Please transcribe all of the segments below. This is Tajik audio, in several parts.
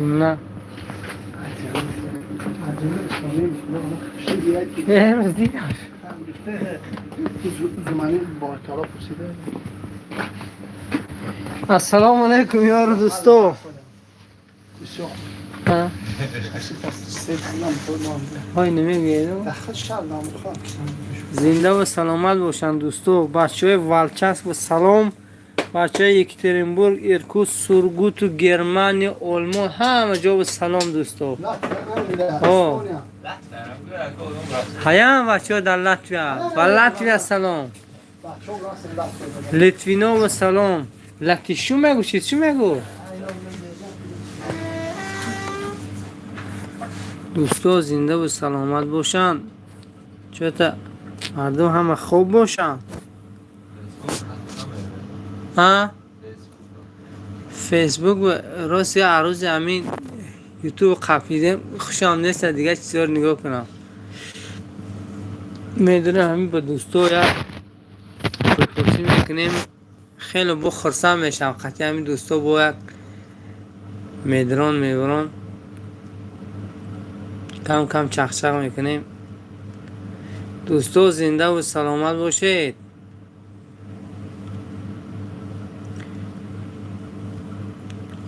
На. Имрӯз дидам. Ассалому алайкум, ёру дӯсто. Ҳой, намегӯед. Зинда ва саломат бошанд, дӯсто. Бачаҳои Волчанск ва салом, бачаҳои Екатеринбург, Иркутск, Сургуту, Германия, Олмон, ҳама ҷо ба салом, дӯсто. Ҳаям бачаҳо дар Латвия, ба Латвия салом, Литвинова салом. Латишу мегӯ, чиз чӣ мегӯ? Дӯсто зиндаву саломат бошанд. Чота мардум ҳама хоб бошанд. А Фейсбук рости арӯзи ҳамин Ютуб қапидем, хушам нест дигар чизҳоро нигоҳ кунам. Медонем, ҳамин ба дӯсто як пурпурсӣ мекунем, хеле бо хурсанд мешавам. Қатъи ҳамин дӯсто бо як медрон мебурон, кам кам чақчақ мекунем. Дӯсто, зиндаву саломат бошед.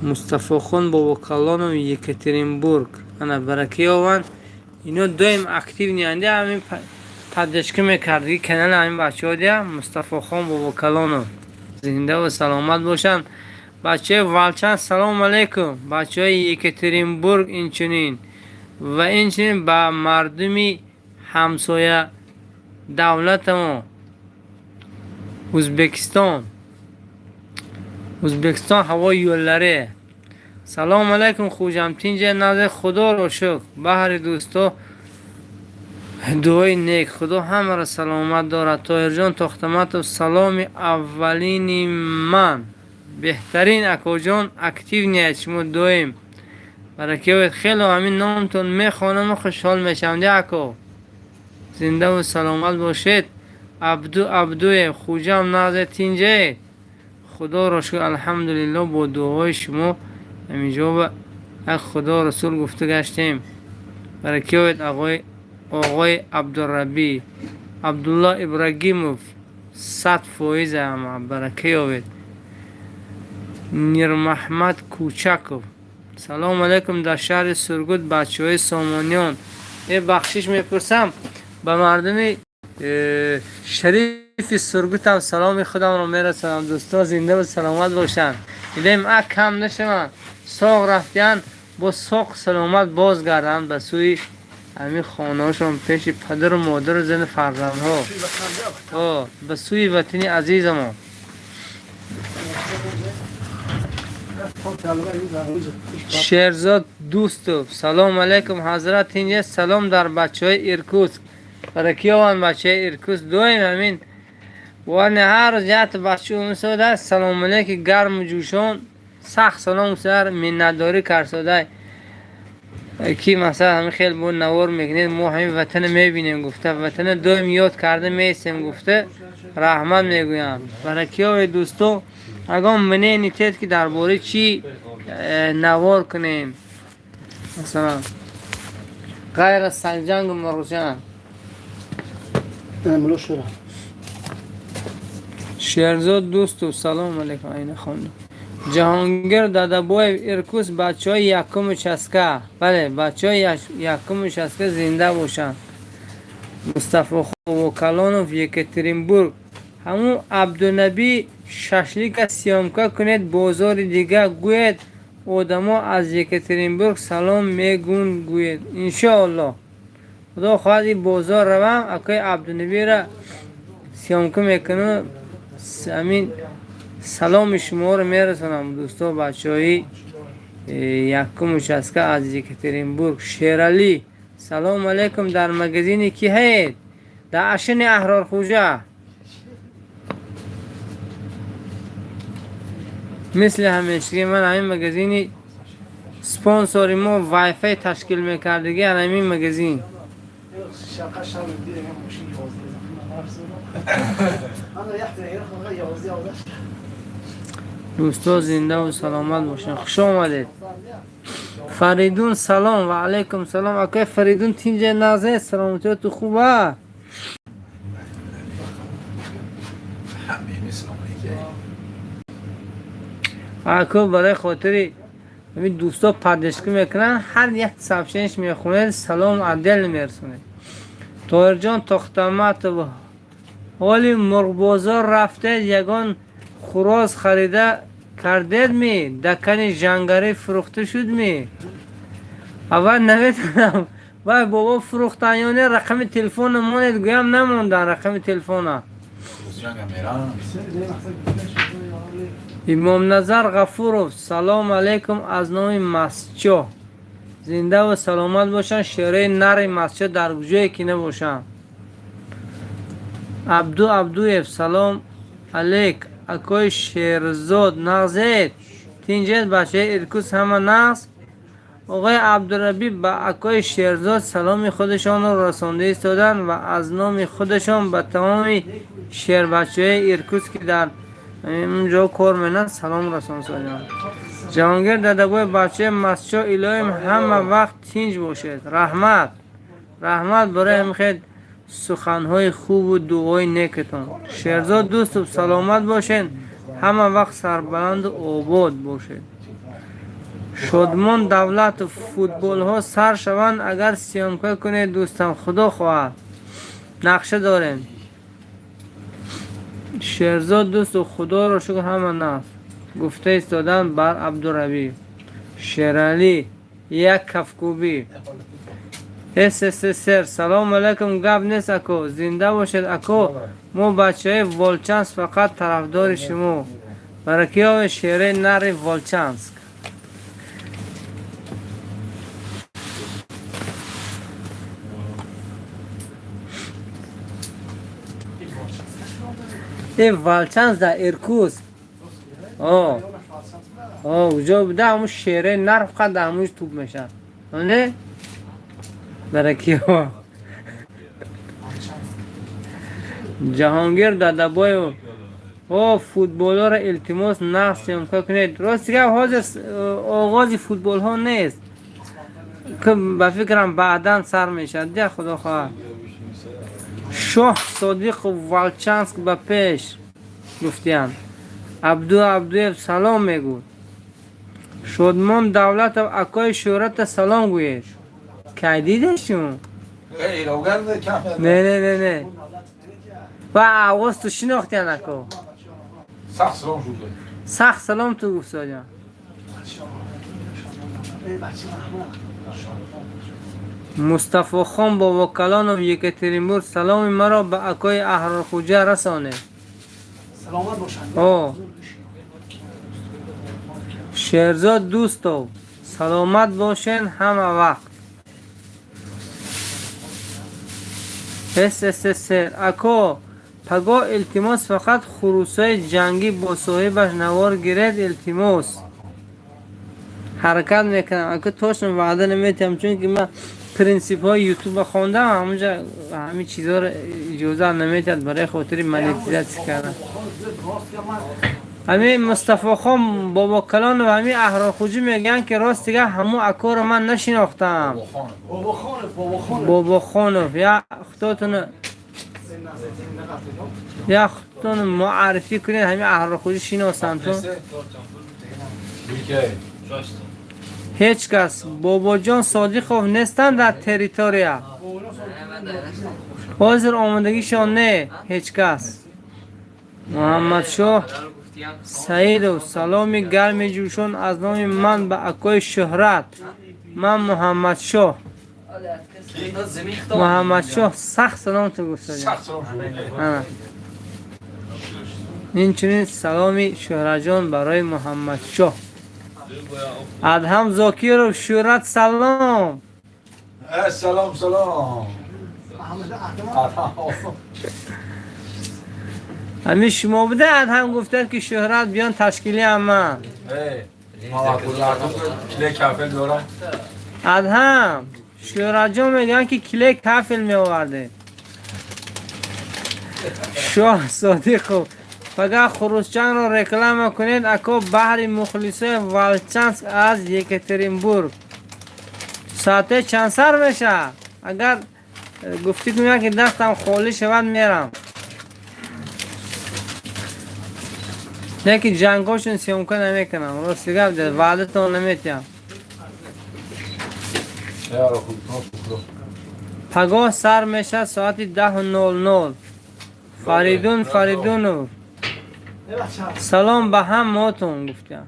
Мустафохон Бобокалонов, Екатеринбург, ана барака ёванд. Ино доим активный анди, ҳамин поддержка мекардги канали ҳамин бачаҳо дия. Мустафохон Бобокалонов зиндаву саломат бошанд. Бачаҳои Волчанск, салому алайкум. Бачаҳои Екатеринбург инчунин ва инчунин ба мардуми ҳамсоя давлатамо Ӯзбекистон, Ӯзбекистон ҳавои yo'llari. Салому алайкум, Хуҷам, тинҷа назар, худоро шукр. Баҳри дӯсто дуои нек, худо ҳамаро саломат дорад. Тоҳирҷон Тохтаматов, саломи аввалини ман. Беҳтарин, акоҷон, активный ед шумо доим, баракиёбед. Хело ҳамин номтон мехонаму хушҳол мешавам ди, ако. Зиндаву саломат бошед. Абду Абдуев, Хуҷам, назар, тинҷаед? Худоро шукр, алҳамдулилло, бо дуоҳои шумо ҳаминҷо як худо расул гуфта гаштем. Баракиёбед, оғои Абдураббӣ. Абдулло Ибрагимов, 100% ама барака ёбед. Мирмаҳмад Кучаков, салому алайкум, дар шаҳри Сургут бачаҳои Сомониён. Э, бахшиш мепурсам, ба мардуми шарифи Сургутам саломи худамро мерасонам. Дӯсто зиндаву саломат бошанд. Илем ак кам нашаванд, соғ рафтиянд, бо соқ саломат бозгарданд ба сӯи ҳамин хонаҳошон, пеши падару модару зану фарзандҳо, ба сӯи ватани азизамон. Шерзод Дӯстов, салому алайкум, ҳазрат, тинҷа? Салом дар бачаҳои Иркутск, баракиёванд. Бачаҳои Иркутск доим ҳамин ване ҳар рӯз якта бача умсода, салому алайки гарму ҷӯшон, сахт салом сар миннатдорӣ карсодай, ки масалан ҳамин хел бо навор мекунед, мо ҳамин ватана мебинем гуфта, ватана доим ёд карда меистем гуфта, раҳмат мегӯям. Баракиёве, дӯсто. Ягон мнение тед, ки дар бораи чӣ навор кунем, масалан ғайр аз Санҷангу Марӯҷан? Шерзод Дӯстов, салому алайкум, айна хондам. Ҷаҳонгир Дадабоев, Иркутск, бачаҳои якум участка. Бале, бачаҳои якум участка зинда бошанд. Мустафохон Калонов, Екатеринбург, ҳамун Абдунабӣ шашлика съёмка кунед, бозори дига гӯед, одамо аз Екатеринбург салом мегӯн гӯед. Иншоалло, худо хоҳад, и бозор равам, акои Абдунабиро съёмка мекунам, ҳамин саломи шуморо мерасонам. Дӯсто, бачаҳои якум участка аз Екатеринбург. Шералӣ, салому алайкум, дар магазини ки ҳаед? Дар Ашини Аҳрорхӯҷа. Мисли ҳамешагӣ ман ҳамин магазини спонсори мо вайфай ташкил мекардагӣ, ҳамин магазин. Дӯсто зиндаву саломат бошанд. Хуш омадед. Фаридун, салом. Ва алайкум салом. Акай Фаридун, тинҷа назе, саломатиёту хуба? Ако барои хотири ҳамин дӯсто поддержка мекунанд, ҳар як сообщение ш мехонед, салом отдельно мерасонед. Тоҳирҷон Тохтаматов, ҳоли мурғбозор рафтед, ягон хуроз харида кардедми? Дакани жангарӣ фурӯхта шудми? Аввал наметонам, вай бобо фурӯхтан ё не, рақами телефона монед, гӯям намондан рақами телефона. Имомназар Ғафуров, салом алейкум аз номи Масчо. Зиндаву саломат бошанд шерои нари Масчо дар куҷое ки набошанд. Абду Абдуев, салом алейк, акои Шерзод, нағзед? Тинҷед, бачаи Иркутск ҳама нағз? Оғои Абдурабӣ ба акои Шерзод саломи худашонро расонда истоданд ва аз номи худашон ба тамоми шербачаҳои Иркутск, ки дар ҷо кор менанд, салом расонсоянд. Ҷаҳонгир Дадабои, бачаи Масчо, илоҳим ҳама вақт тинҷ бошед. Раҳмат, раҳмат барои ҳамихел суханҳои хубу дуои некатон. Шерзод Дӯстов, саломат бошед, ҳама вақт сарбаланду обод бошед. Шодмон Давлатов, футболҳо сар шаванд, агар съёмка кунед, дӯстам. Худо хоҳад, нақша дорем. Шерзод Дӯстов, худоро шукр, ҳама нағз, гуфта истоданд бар Абдурабӣ. Шералӣ, як кафкӯбӣ. СССР, салому алайкум. Гап нест, ако, зинда бошед, ако. Мо бачаҳои Волчанск фақат тарафдори шумо. Баракиёве шераи нари Волчанск. Э, Волчанск дар Иркутск. О куҷо буда, ҳамун шераи нар фақат дар ҳамунҷ туп мешавад. Не, баракиёва. Ҷаҳонгир Дадабоев, о футболҳоро илтимос нағз съёмка кунед. Рости гап, ҳозир оғози футболҳо нест, ба фикрам баъдан сар мешавад, дия, худо хоҳад. Шоҳ Содиқов, Волчанск ба пеш, гуфтиянд. Абду Абдуев салом мегӯд. Шодмон Давлатов, акои Шӯҳрата салом гӯед. Кай дидешум? Не, не, не, не, ва овоз ту шинохтиян, ако. Сахт салом ту гуфтоҷан. Мустафохон Бобокалонов, Екатеринбург, саломи маро ба акои Аҳрорхуҷа расонед. О Шерзод Дӯстов, саломат бошен ҳама вақт. СССР, ако, пагоҳ илтимос, фақат хурусҳои ҷангӣ бо соҳибаш навор гиред, илтимос. Ҳаракат мекунам, ако, точно ваъда наметиҳам, чунки ман принсипҳои ютуба хондам, ҳамунҷа ҳамин чизҳоро иҷозат наметиҳад барои хотири монетизатсия кардан. Ҳамин Мустафохон Бобокалонов, ҳамин Аҳрорхуҷӣ мегӯянд, ки рост дига ҳамун акоро ман нашинохтам. Бобохонов, я худотуна, я худтон муаррифӣ кунед, ҳамин Аҳрорхуҷӣ шиносанд ту. Ҳеҷ кас Бобоҷон Содиқов нестанд дар территория, ҳозир омодагишон не, ҳеҷ кас. Муҳаммадшоҳ Саидов, саломи гарми ҷӯшон аз номи ман ба акои Шӯҳрат. Ман Муҳаммадшоҳ. Муҳаммадшоҳ, сахт салом ту гуфтодем. Инчунин саломи Шӯҳратҷон барои Муҳаммадшоҳ. Адҳам Зокиров, Шӯҳрат, салом. Салом, салом. Ҳамин шумо буда, Адҳам гуфтад, ки Шӯҳрат биён ташкилиам ман. Адҳам, Шӯҳратҷон мегӯянд, ки киле кафел меоварде. Шоҳ Содиқов, Пага Хурусчанро реклама кунед, ако, баҳри мухлисои Волчанск аз Екатеринбург. Соате чанд сар мешавад? Агар гуфтӣ кунем, ки дастам холӣ шавад, мерам. Не ки ҷангҳошон съёмка намекунам, рости гап, ваъдатон наметиҳам. Пагоҳ сар мешавад соати 10:00. Фаридун Фаридунов, салом ба ҳамаотон гуфтам.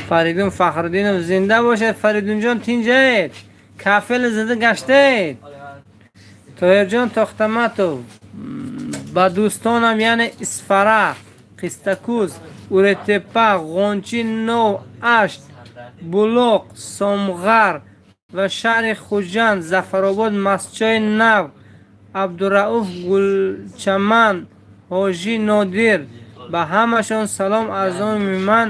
Фаридун Фахриддинов, зинда бошед, Фаридунҷон, тинҷаед, кафели зада гаштаед. Тоҳирҷон Тохтаматов, ба дӯстонам, яъне Исфара, Қистакуз, Уретепа, Ғончи Нов, Ашт, Булоқ, Сомғар ва шаҳри Хуҷанд, Зафаробод, Мастчои Нав, Абдурауф, Гулчаман, Ҳоҷӣ Нодир, ба ҳамашон салом аз номи ман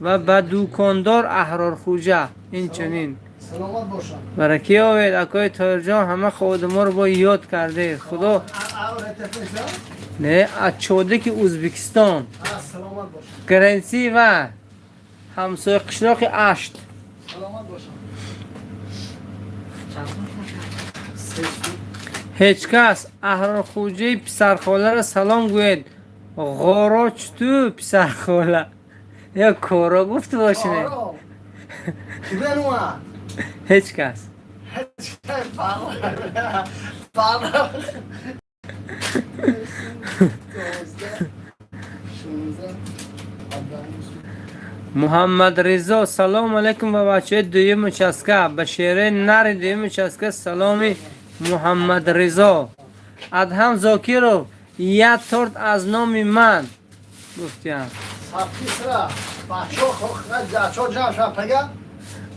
ва ба дукондор Аҳрорхӯҷа инчунин. Саломат бошанд. Баракӣ овед, акои Тоҳирҷон, ҳама одаморо бо ёд кардед. Худо не аз чодаки Ӯзбекистон. Саломат бошанд. Граница ва ҳамсоя қишлоқи Ашт. Саломат бошанд. Ҳеҷ кас Аҳрорхӯҷаи писархоларо салом гӯед. Ғоро чуту писархола ё коро гуфта бошине. Ҳеҷ кас. Муҳаммадризо, салому алайкум ба бачаҳои дуюм участка, ба шерои нари дуюм участка саломи Муҳаммадризо. Адҳам Зокиров, як торт аз номи ман гуфтиям.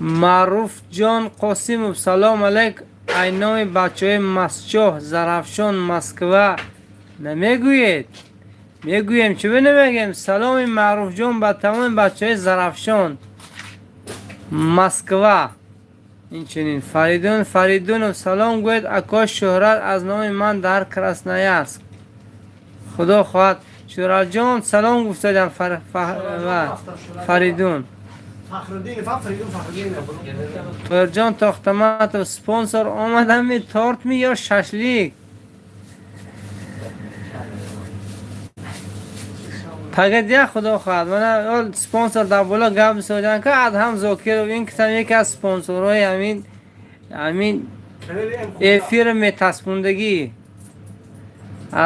Маъруфҷон Қосимов, салом алайк, ай номи бачаҳои Мастчоҳ, Зарафшон, Москва намегӯед? Мегӯем, чӣ намегӯем? Саломи Маъруфҷон ба тамоми бачаҳои Зарафшон, Москва. Инчунин Фаридун Фаридунов, салом гӯед ако Шӯҳрат аз номи ман дар Красноярск. Худо хоҳад, Шӯҳратҷон, салом гуфтадам. Фаридун Тоҳирҷон Тохтаматов, спонсор омадами, тортми ё шашлик? Пагадия, худо хоҳад, мана спонсор дар боло гап мисодан ка Адҳам Зокиров, ин китам яке аз спонсорҳои ҳамин эфир метаспондагӣ.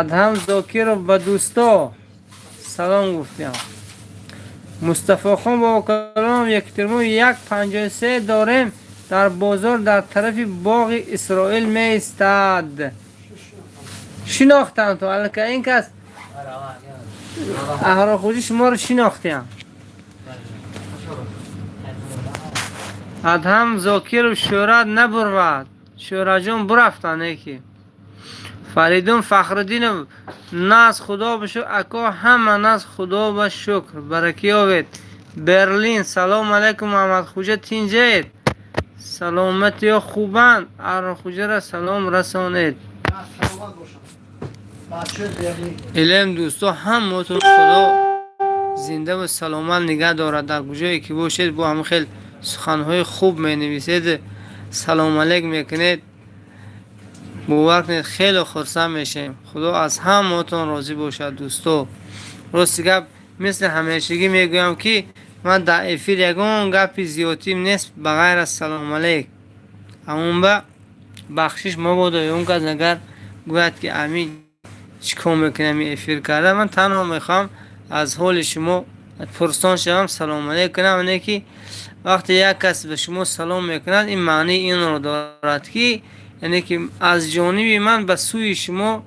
Адҳам Зокиров, ба дӯсто салом гуфтям. Мустафохон Бобокалонов, Екатеринбург, 1,53 дорем, дар бозор дар тарафи боғи Исроил меистад. Шинохтам то аллака ин кас Аҳрорхӯҷӣ, шуморо шинохтиям. Адҳам Зокиров, шӯҳрат набурвад, Шӯҳратҷон, бурафтанд неки. Фаридун Фахриддинов, наз, худо ба шукр, ако, ҳама наз, худо ба шукр, баракӣ овед. Берлин, салому алайкум, Муҳаммадхӯҷа, тинҷаед, саломатиё хубанд, Аҳрорхӯҷаро салом расонед. Илм, дӯсто, ҳамаотон худо зинда ва саломат нигаҳ дорад. Дар куҷое ки бошед, бо ҳамин хел суханҳои хуб менависед, салом алейк мекунед, бовар кунед, хеле хурсанд мешавем. Худо аз ҳамаотон розӣ бошад, дӯсто. Рости гап, мисли ҳамешагӣ мегӯям, ки ман дар эфир ягон гапи зиёдтим нест, ба ғайр аз салом алейк. Ҳамон ба бахшиш мабодо он кас агар гӯяд, ки ами чӣ кор мекунӣ, ами эфир карда. Ман танҳо мехоҳам аз ҳоли шумо пурсон шавам, салом алейк кунам. Не ки вақте як кас ба шумо салом мекунад, ин маънии инро дорад, ки яъне ки аз ҷониби ман ба сӯи шумо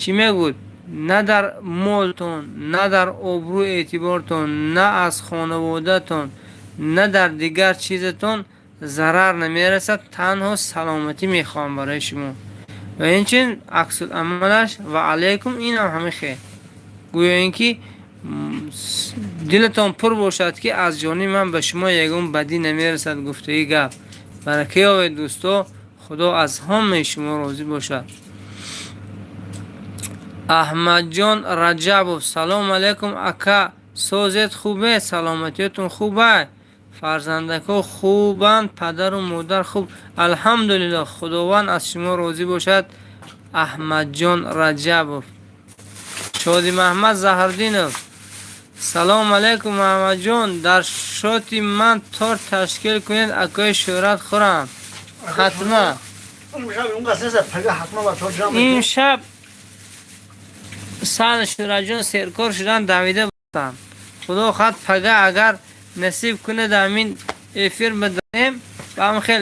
чӣ мегӯд, на дар молтон, на дар обрӯ эътибортон, на аз хонаводатон, на дар дигар чизатон зарар намерасад, танҳо саломатӣ мехоҳам барои шумо. Ва инчунин аксуламалаш ва алайкум, инам ҳамин хел, гӯё ин ки дилатон пур бошад, ки аз ҷониби ман ба шумо ягон бадӣ намерасад, гуфтаи гап. Баракӣ ёбед, дӯсто, худо аз ҳамаи шумо розӣ бошад. Аҳмадҷон Раҷабов, салом алейкум, ака, созед, хубе, саломатиётон хубай, фарзандако хубанд, падару модар хуб, алҳамдулилло, Худованд аз шумо розӣ бошад. Аҳмадҷон Раҷабов. Шоди Маҳмад Заҳрдинов, салом алейкум, Маҳмадҷон, дар шоти ман торт ташкил кунед, акои Шӯҳрат хӯрам ҳатман. Имшаб сал Шӯҳратҷон серкор шудан, давида будам. Худо хоҳад, пага агар насиб кунад, ҳамин эфир бидаем, ба ҳам хел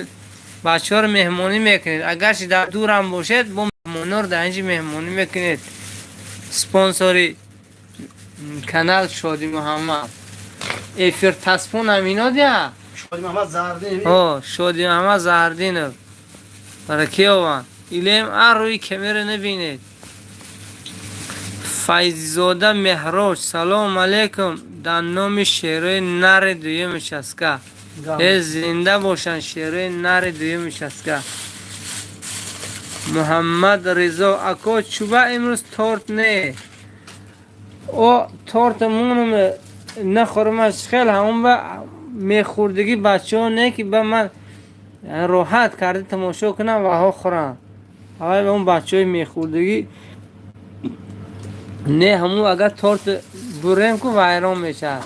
бачаҳоро меҳмонӣ мекунед. Агарчи дар дурам бошед, бо меҳмонҳоро дар инҷи меҳмонӣ мекунед. Спонсори канал Шоди Муҳаммад. Эфир таспун ҳамино дия? Шоди Муҳаммад Заҳрдинов. О, Шоди Муҳаммад Заҳрдинов. Баракиёван. Илем ар рӯи камера набинед. Файззода Меҳроҷ, салом алейкум, дар номи шерои нари дуюми участка. Э, зинда бошанд шерои нари дуюми участка. Муҳаммад Ризо, ако, чуба имрӯз торт не? О, торта мунум нахӯрмаш, хел ҳамон ба мехӯрдагӣ бачаҳо не, ки ба ман роҳат карда тамошо кунам ва ҳо хӯрам. Аввал он бачаҳои мехӯрдагӣ не, ҳамун агар торт бурем ку, вайрон мешавад.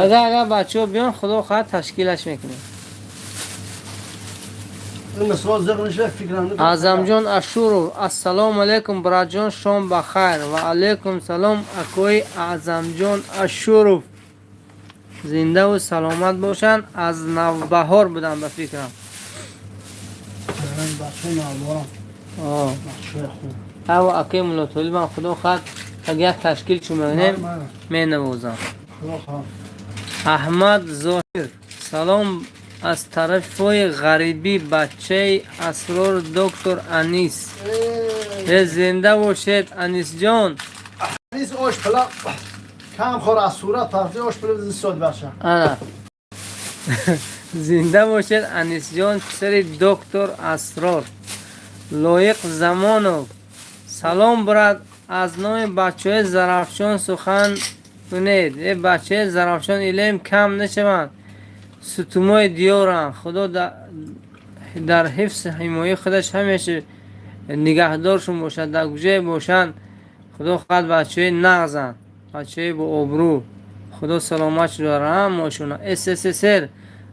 Агар агар бачаҳо биён, худо хоҳад, ташкилаш мекунем. Аъзамҷон Ашуров, ассалому алайкум, братҷон, шом ба хайр. Ва алайкум салом, акои Аъзамҷон Ашуров, зиндаву саломат бошанд. Аз Навбаҳор будам, ба фикрам. Ава акои Муллотолибам, худо хоҳад, агар ташкил чумонем, менавозам. Аҳмад Зоҳир, салом аз тарафҳои ғарибӣ, бачаи Асрор, доктор Анис. Э, зинда бошед, Анисҷон. Анис ош пила кам хор, аз сурат парти ош пила зисод баша. Ана, зинда бошед, Анисҷон, писари доктор Асрор. Лоиқ Замонов, салом, брат, аз номи бачаҳои Зарафшон сухан кунед. Э, бачаҳои Зарафшон илем кам нашаванд, сутумои диёранд. Худо дар ҳифзи ҳимояи худаш ҳамеша нигаҳдоршон бошад, дар куҷое бошанд. Худо хоҳад, бачаҳои нағзанд, бачаҳои бо обрӯ. Худо саломат шудора ҳамашона. СССР,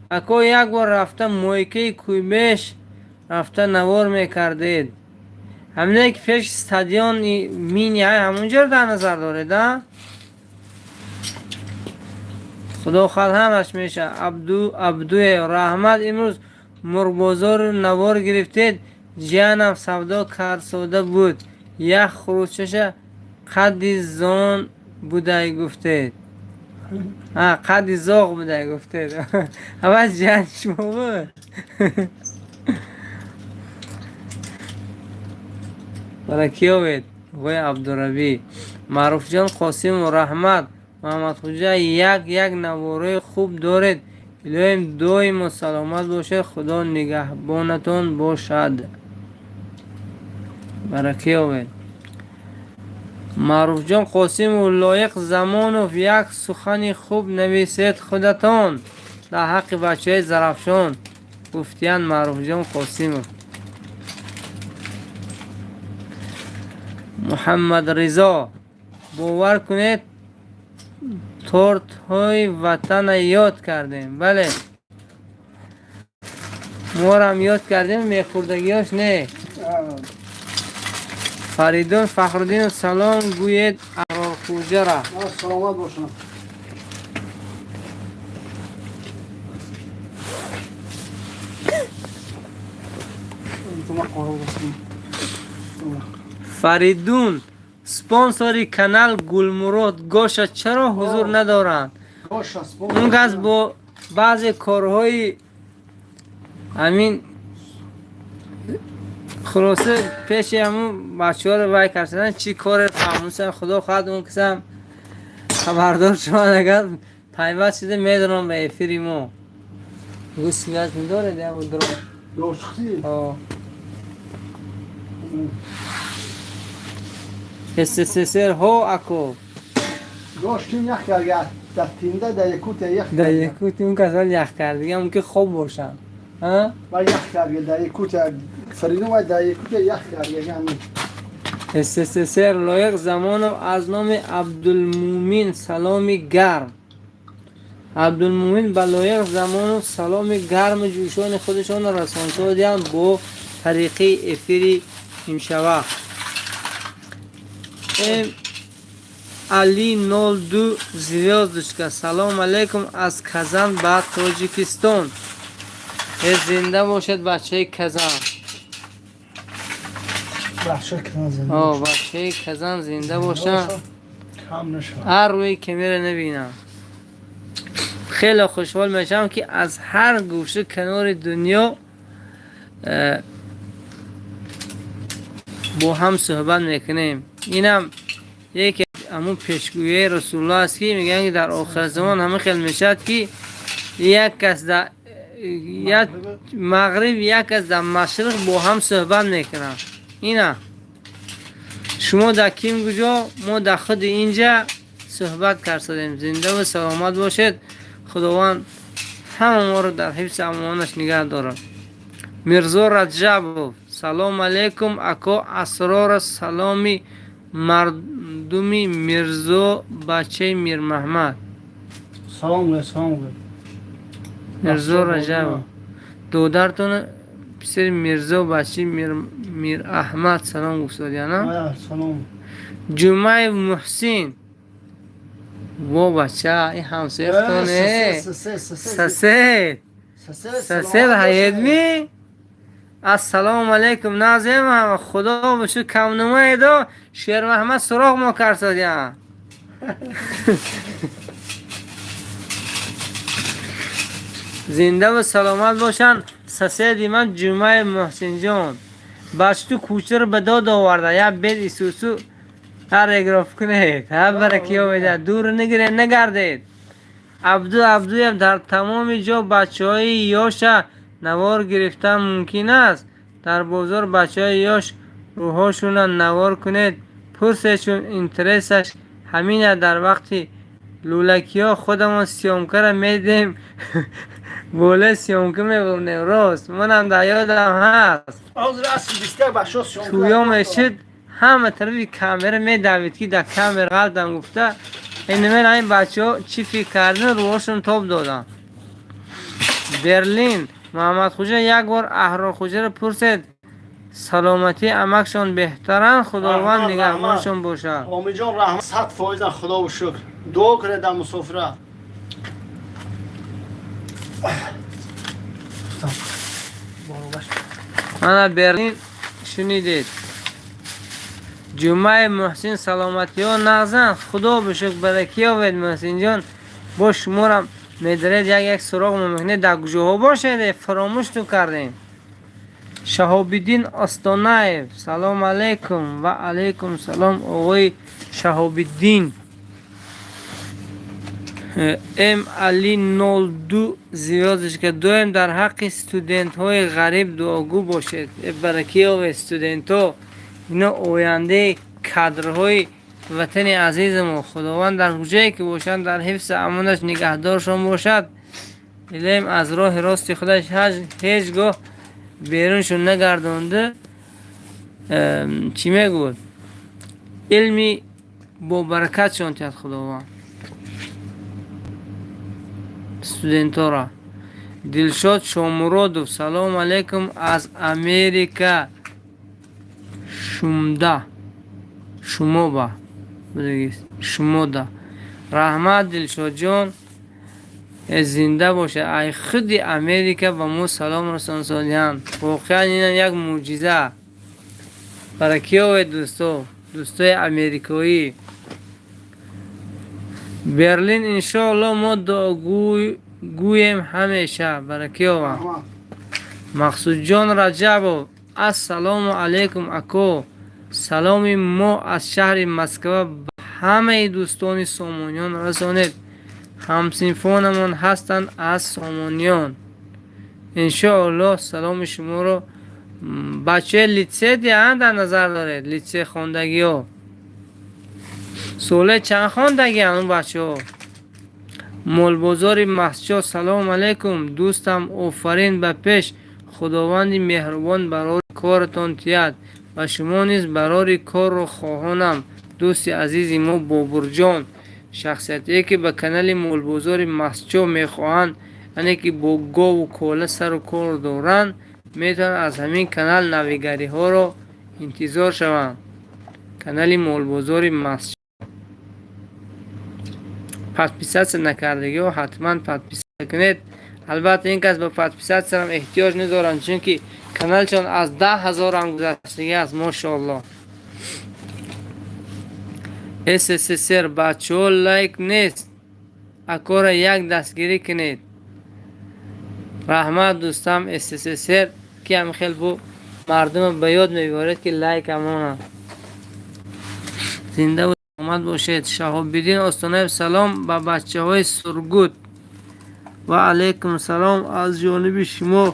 ако, як бор рафта мойкаи Куйбеш рафта навор мекардед, ҳамине ки пеши стадиони мини ҳай, ҳамунҷоро дар назар доред, а? Худо хоҳад, ҳамаш меша. Абду Абдуе, раҳмат, имрӯз мурғбозору навор гирифтед, ҷиянам савдо карсода буд, як хурӯсчаша қадди зон будай гуфтед, қадди зоғ будай гуфтед. Ҳавас ҷиян шумо буд. Баракиёвед, ғои Абдурабӣ. Маъруфҷон Қосимов, раҳмат, Муҳаммадхуҷа, як як наворои хуб доред, илоҳим доимо саломат бошед, Худо нигаҳбонатон бошад. Баракиёвед, Маъруфҷон Қосимов. Лоиқ Замонов, як сухани хуб нависед худатон дар ҳаққи бачаҳои Зарафшон, гуфтиянд Маъруфҷон Қосимов. Муҳаммадризо, бовар кунед, тортҳои ватана ёд кардем. Бале, морам ёд кардем, мехӯрдагиёш не. Фаридун Фахруддинов, салом гӯед Аҳрорхӯҷара. Саломат бошанд. Фаридун, спонсори канал Гулмурод Гоша чаро ҳузур надоранд? Он кас бо баъзе корҳои ҳамин, хулоса, пеши ҳамун бачаҳоро вай кардан, чӣ коре фаҳмусан. Худо хоҳад, он касам хабардор шавад, агар пайваст шуда медонам ба эфири мо. Гӯ связь медоред я дро? Дошти. СССР ҳо, ако. Доштим, ях карга дар тинда, дар Якутия ях. Дар Якутия он касал ях кардига, мумкин хоб бошанд. Ва ях карга дар Якутия, Фаридун, вай дар Якутия ях карга. СССР. Лоиқ Замонов, аз номи Абдулмумин саломи гарм. Абдулмумин ба Лоиқ Замонов саломи гарму ҷӯшони худашонро расонсодианд бо тариқи эфири имшава. М Али 02 звёздочка, салом алейкум аз Казан ба Тоҷикистон. Зинда бошед, бачаи Казан. Бачаи Казан зинда бошанд, ҳар рӯи камера набинам, хеле хушҳол мешавам, ки аз ҳар гӯша канори дунё бо ҳам суҳбат мекунем. Инам яке ҳамун пешгӯии Расулуллоҳ аст, ки мегӯянд, ки дар охир замон ҳама хел мешавад, ки як кас дар як мағриб, як кас дар машриқ бо ҳам суҳбат мекунанд. Ина шумо дар ким куҷо, мо дар худи инҷа суҳбат кардем. Зиндаву саломат бошед, Худованд ҳама моро дар ҳифзи амонаш нигаҳ дорад. Мирзо Раҷабов, салом алейкум, ако Асрора, саломи мардуми Мирзо бачаи Мирмаҳмад. Салом, салом. Мирзо Раҷабов, додаратон, писари Мирзо бачаи Мираҳмад салом гуфтодиана. Салом. Ҷумаев Муҳсин, во, бача, ин ҳамсояхтон, сосед, сосед ҳаедми. Ассалому алайкум, назем, худо бошуд, камнумаедо Шермаҳмад суроғ мо карсодиан. Зиндаву саломат бошанд. Соседи ман Ҷумаев Муҳсинҷон бачту кӯчаро ба дод оварда, як бед исусу ҳар эгроф кунед, ҳар баракиё медиҳад, дур нигиред, нагардед. Абду Абдуев, дар тамоми ҷо бачаҳои ёша навор гирифтан мумкин аст? Дар бозор бачаҳои ёш рӯҳошонро навор кунед, пурсешун, интересаш ҳамина. Дар вақти лӯлакиҳо худамон съёмкара медиҳем, болои съёмка мебурнем. Рост, манам дар ёдам ҳаст, тӯё мешуд, ҳама тарафи камера медавид, ки дар камера ғалтам гуфта. Инамер ҳамин бачаҳо чӣ фикр кардин, рӯҳошон тоб доданд. Берлин, Муҳаммадхуҷа, як бор Аҳрорхуҷаро пурсед, саломатии амакшон беҳтаранд, Худованд нигаҳбоншон бошад. Омиҷон, раҳмат, 100%-ан, худову шукр. Дуо кунед дар мусофира. Мана, Берлин, шунидед. Ҷумъаи Муҳсин, саломатиҳо нағзанд, худо бишукр, баракиёвед. Муҳсинҷон, бо шуморам медаред, як як суроғ мемекунед, дар куҷоҳо бошед, фаромӯшту кардем. Шаҳобиддин Остонаев, салом алейкум. Ва алейкум салом, оғои Шаҳобиддин. М Али 02 звёздочка, доим дар ҳаққи студентҳои ғариб дуогӯ бошед. Баракиёве, студентҳо, ино ояндаи кадрҳои ватани азизамо. Худованд дар куҷое ки бошанд, дар ҳифзи амонаш нигаҳдоршон бошад. Илоҳим аз роҳи рости худаш ҳеҷ гоҳ беруншон нагардонда. Чӣ мегӯд, илми бобаракатшон тиҳад Худованд студентҳоро. Дилшод Шомуродов, салому алейкум аз Америка шумда шумоба шумода. Раҳмат, Дилшодҷон, зинда бошад. Ай худи Америка ба мо салом расонсодиҳанд, воқеан инам як мӯъҷиза. Баракиёве, дӯсто, дӯстои америкоӣ. Берлин, иншоалло, мо дуогӯем ҳамеша. Баракиёва. Мақсудҷон Раҷабов, ассалому алайкум, ако, саломи мо аз шаҳри Москва ба ҳамаи дӯстони Сомониён расонед, ҳамсинфонамон ҳастанд аз Сомониён. Иншоаллоҳ, саломи шуморо. Бачаи литсей диҳанд дар назар доред, литсей хондагиҳо. Соле чанд хондагиан он бачаҳо? Молбозори Масчо, салому алайкум, дӯстам, офарин, ба пеш, Худованди меҳрубон барори коратон тиҳад ва шумо низ барори корро хоҳонам. Дӯсти азизи мо Бобурҷон, шахсияте ки ба канали Молбозори Масчо мехоҳанд, яъне ки бо гову кола сару кор доранд, метавонанд аз ҳамин канал навигариҳоро интизор шаванд. Канали Молбозори Масчо подписаться накардагиҳо ҳатман подписаться кунед. Албатта, ин кас ба подписаться ам эҳтиёҷ надоранд, чунки каналшон аз 10 000-ам гузаштагӣ аст, мошоалло. СССР, бачаҳо, лайк нест, акора як дастгирӣ кунед. Раҳмат, дӯстам СССР, ки ҳам хел бу мардума ба ёд мебиёред, ки лайк амонанд. Зиндаву саломат бошед. Шаҳобиддин Остонаев, салом ба бачаҳои Сургут. Ва алайкум салом аз ҷониби шумо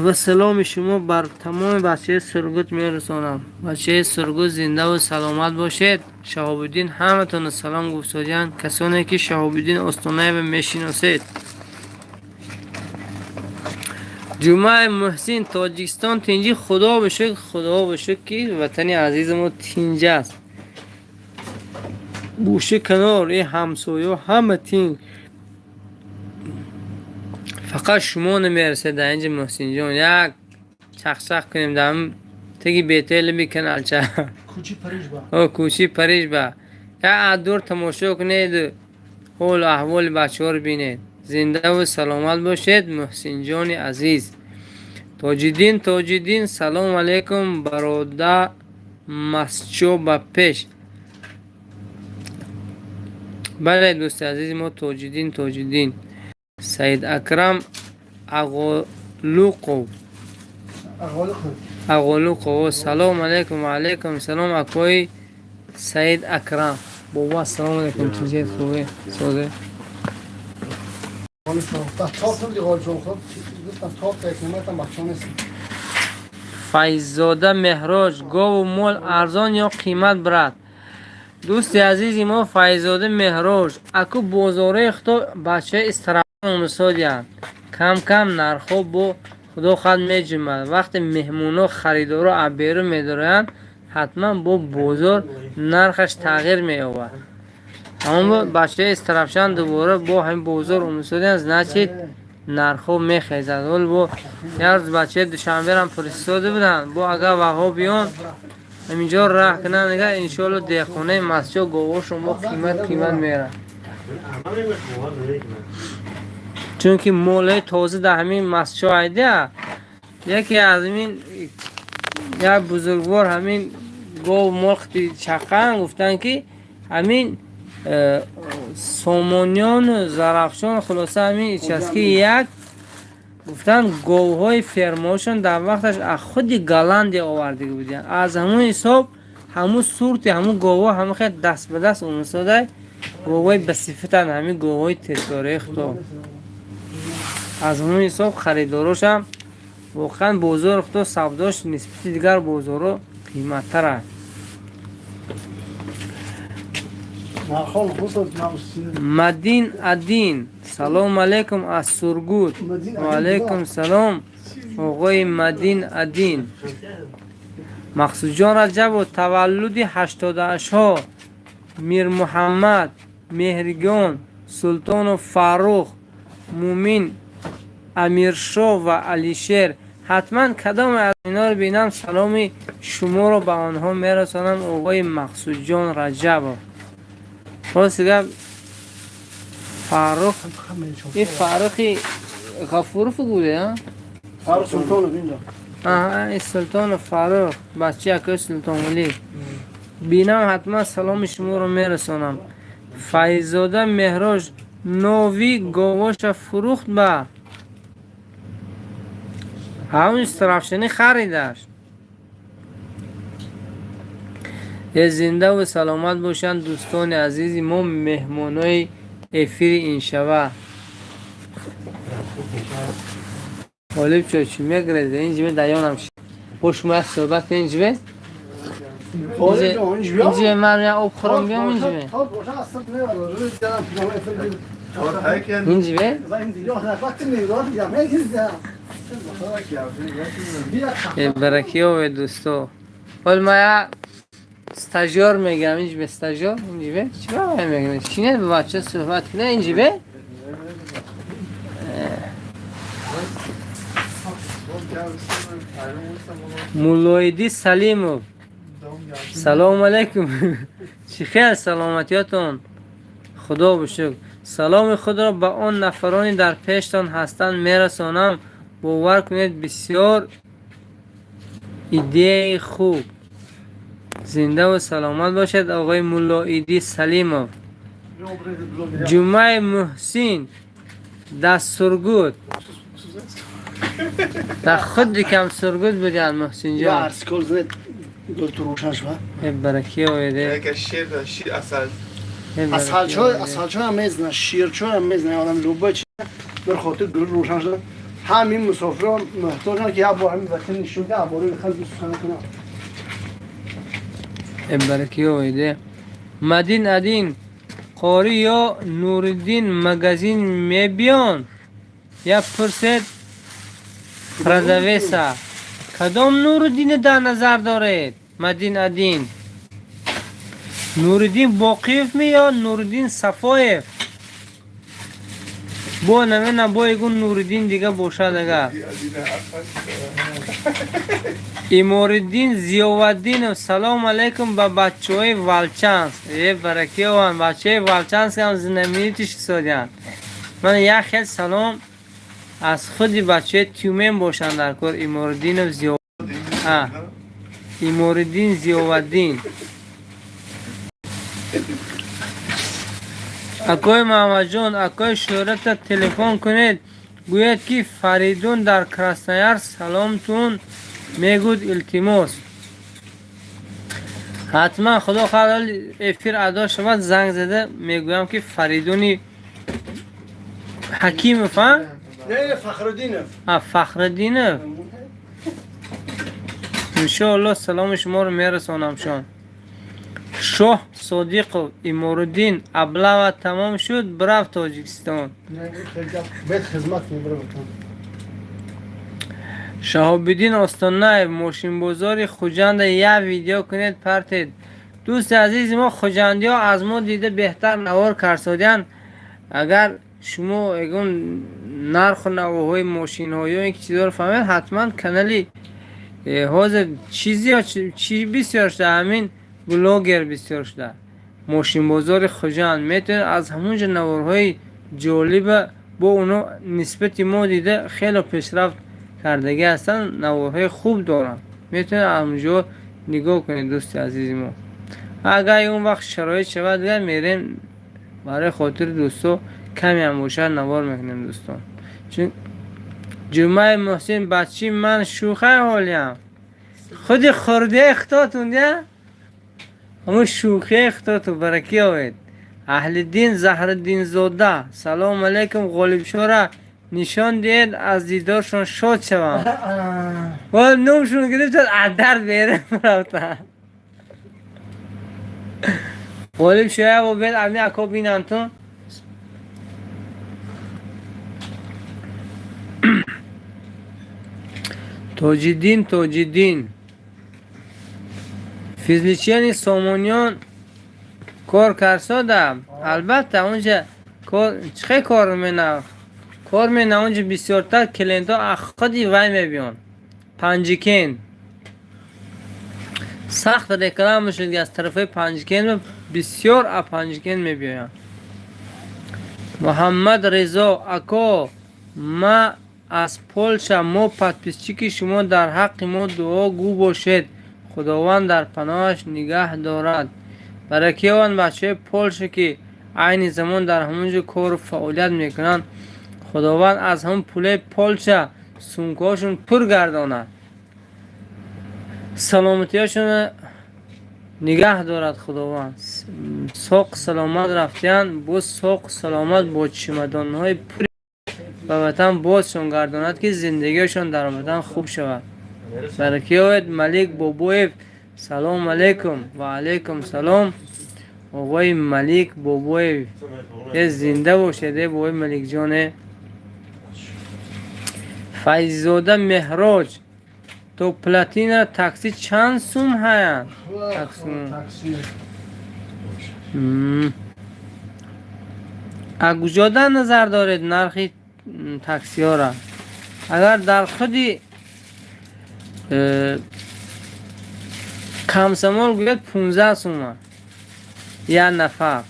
ва саломи шумо бар тамоми бачаҳои Сургут мерасонам. Бачаҳои Сургут, зиндаву саломат бошед. Шаҳобиддин ҳаматонро салом гуфтодиянд, касоне ки Шаҳобиддин Остонаева мешиносед. Ҷумъаи Муҳсин, Тоҷикистон тинҷӣ? Худо ба шукр, Худо ба шукр, ки ватани азизи мо тинҷ аст. Гӯша канор и ҳамсоё ҳама тинҷ, фақат шумо намерасед дар инҷа. Муҳсинҷон, як чахчах кунем дар теги бетели каналча. Кӯчи Париж ба. О, кӯчи Париж ба як аз дур тамошо кунеду ҳолу аҳволи бачаҳоро бинед. Зиндаву саломат бошед, Муҳсинҷони азиз. Тоҷиддин Тоҷиддин, салому алайкум, барода Масчо, ба пеш. Бале, дӯсти азизи мо Тоҷиддин Тоҷиддин. Саид Акрам Ағолуқов, Ағолуқов, салому алайкум. Ва алайкум салом, акои Саид Акрам бобо, ассалому алайкум. Чизед, хубе, созе? Ғолиб шав. Тор ғолиб шав. Гуфтам тор якнаматам бача нест. Файззода Меҳроҷ, гову мол арзон ё қимат, брат? Дӯсти азизи мо Файззода Меҳроҷ, аку бозораи худо бачаи истарафмусодиянд, кам кам нархҳо бо худо хат меҷумад. Вақте меҳмоно, харидоро аз берун медороянд, ҳатман бо бозор нархаш тағйир меёбад. Ҳамон бачаи истарафшан дубора бо ҳамин бозор омусодиянд, значит, нархҳо мехезад. Ҳол бо як рӯз бачаи Душанберам фиристода буданд, бо агар ваҳо биён, ҳаминҷо раҳ кунанд, дига иншоалло деҳқонаи Масҷо говошон бо қимат қимат мерад, чунки молаи тоза дар ҳамин Масҷо айдия. Яке аз ҳамин як бузургвор ҳамин гов молхти чақан гуфтанд, ки ҳамин Сомониёну Зарафшон, хулоса, ҳамин ичаски як гуфтанд, говҳои фермаошон дар вақташ аз худи Голландия овардагӣ будиянд. Аз ҳамун ҳисоб ҳамун сурти ҳамун говҳо ҳама хел даст ба даст омусодай, говҳои басифатанд ҳамин говҳои территорияи худо. Аз ҳамун ҳисоб харидорошам воқеан бозори худо савдош нисбати дигар бозорҳо қиматтар аст. Нархол хусус. Мадин Адин, салому алайкум аз Сургут. Ва алайкум салом, оғои Мадин Адин. Мақсудҷон Раҷабов, таваллуди ҳаштодаҳашҳо, Мирмуҳаммад Меҳригон, Султонов Фаррух, Мумин Амиршоҳ ва Алишер, ҳатман кадоме аз инҳоро бинам, саломи шуморо ба онҳо мерасонам. Оғои Мақсудҷон Раҷабов, рости гап, Фаррух, ин Фаррухи Ғафуров буде? Фаррух Султонов инҷо. Аҳа, ин Султонов Фаррух, бачаи акои Султонвалӣ. Бинам, ҳатман саломи шуморо мерасонам. Файзода Меҳроҷ, нови говоша фурӯхт, ба ҳамун истарафшанӣ харидаш. Зиндаву саломат бошанд, дӯстони азизи мо, меҳмонои эфири иншава. Ғолиб чо, чӣ мегиред? Ин ҷибе даёнам, бо шумо як суҳбат кунем. Ҷибе Инҷа ман я об хӯрам биём инҷа. Инҷа? Баракиёве дӯсто. Ҳол ма я стажёр мегирам инҷа, стажёр инҷа. Чӣ мегирам? Чине ба бача суҳбат кунед инҷа? Муллоиди Салимов. Салому алайкум. Чӣ хел саломатиётон? Худо бошукр. Саломи худро ба он нафароне дар пештон ҳастанд мерасонам. Бовар кунед, бисёр идеяи хуб. Зиндаву саломат бошед, оғои Муллоиди Салимов. Ҷумъаи Муҳсин дар Сургут. Дар худи кам Сургут будиан Муҳсинҷон. Баракӣ оеде. Асалчой ҳам мезна, ширчой ҳам мезна, одам любой чи bir хотир гул рӯшан шуда. Ҳамин мусофирон муҳтоҷанд, ки як бор ҳамин ватан нишон диҳанд, абори мехоҳанд дӯст кунанд. Баракӣ оеде. Мадин Адин Қорӣ ё Нуриддин магазин мебиён? Я пурсед продавеца. Кадом Нуриддине дар назар доред? Мадин Адин. Нуриддин Боқиев ми ё Нуриддин Сафоев? Бо намедонам, бо ягон Нуриддин дига бошад агар. Имориддин Зиёватдинов, салому алайкум ба бачаҳои Волчанск. Э, баракиёван, бачаҳои Волчанск ҳам знаменитый шуданд. Ман як хел салом аз худи бачаҳои Тюмен бошанд дар кор Имориддинов Зиё. А. Имориддин Зиёватдин. Акои Муҳаммадҷон, акои Шӯҳрата телефон кунед, гӯяд ки Фаридун дар Красноярск саломтун мегӯд, илтимос. Ҳатман, худо хоҳад, эфир адо шавад, занг зада мегӯям ки Фаридуни Ҳакимов, а? Не, Фахриддинов. А, Фахриддинов. Иншоалло саломи шуморо мерасонамшон. Шоҳ Содиқов, Иморуддин, облава тамом шуд, бирав Тоҷикистон. Бед хизмат мебарам. Шаҳобиддин Остонаев, мошинбозори Хуҷанда як видео кунед, партед. Дӯсти азизи мо, хуҷандиҳо аз мо дида беҳтар навор карсодианд. Агар шумо ягон нарху навоҳои мошинҳо ё ин ки чизҳоро фаҳмед, ҳатман канали ҳозир чизи чӣ бисёр шуда, ҳамин блогер бисёр шуда. Мошинбозори Хуҷанд метавонед аз ҳамон ҷо наворҳои ҷолиба бо оно нисбати мо дида хело пешрафт кардагӣ ҳастанд, наворҳои хуб доранд. Метавонед аз ҳамон ҷо нигоҳ кунед, дӯсти азизи мо. Агар он вақт шароит шавад, дигар мерем барои хотири дӯсто каме ҳам бошад навор мекунем, дӯстон. Чун Ҷумъаи Муҳсин, бачи ман шӯхай ҳолиям. Худи хурдияи худотун я? Ҳамун шӯхияи худотун баракӣ овед. Аҳлиддин Заҳриддинзода, салому алайкум, Ғолибшоҳра нишон диҳед, аз дидоршон шод шавам. Вол номшон гирифтад, аз дар берун рафтанд. Ғолиб шояво бед ами ако бинантун. Тоҷиддин Тоҷиддин. Физличияни Сомониён кор карсода. Албатта, онҷа кор чӣ хел кор мена? Кор мена, онҷа бисёртар клиентҳо аз худи вай мебиён. Панҷикен. Сахт реклама шуд аз тарафҳои Панҷикен, бисёр аз Панҷикен мебиёянд. Муҳаммад Резо, ако ма аз Полша, мо подписчики шумо, дар ҳаққи мо дуо гӯ бошед, Худованд дар паноҳаш нигаҳ дорад. Баракиёванд бачаҳои Полша, ки айни замон дар ҳамон ҷо кору фаъолият мекунанд. Худованд аз ҳамон пулаи Полша сумкаҳошон пур гардонад. Саломатиҳошонро нигаҳ дорад Худованд. Соқ саломат рафтиянд, боз соқ саломат бо чемодонҳои пури ба ватан бозшон гардонад, ки зиндагиашон дар ватан хуб шавад. Баракиёвед. Малик Бобоев, Салом алейкум. Ва алейкум салом. Оғои Малик Бобоев. Э, зинда бошед, э, бобои Маликҷоне. Файззода Меҳроҷ. То Плотина такси чанд сум ҳаянд? Такси. А куҷода назар доред нархи таксиҳоро? Агар дар худи Комсомол гӯяд, 15 сума як нафар.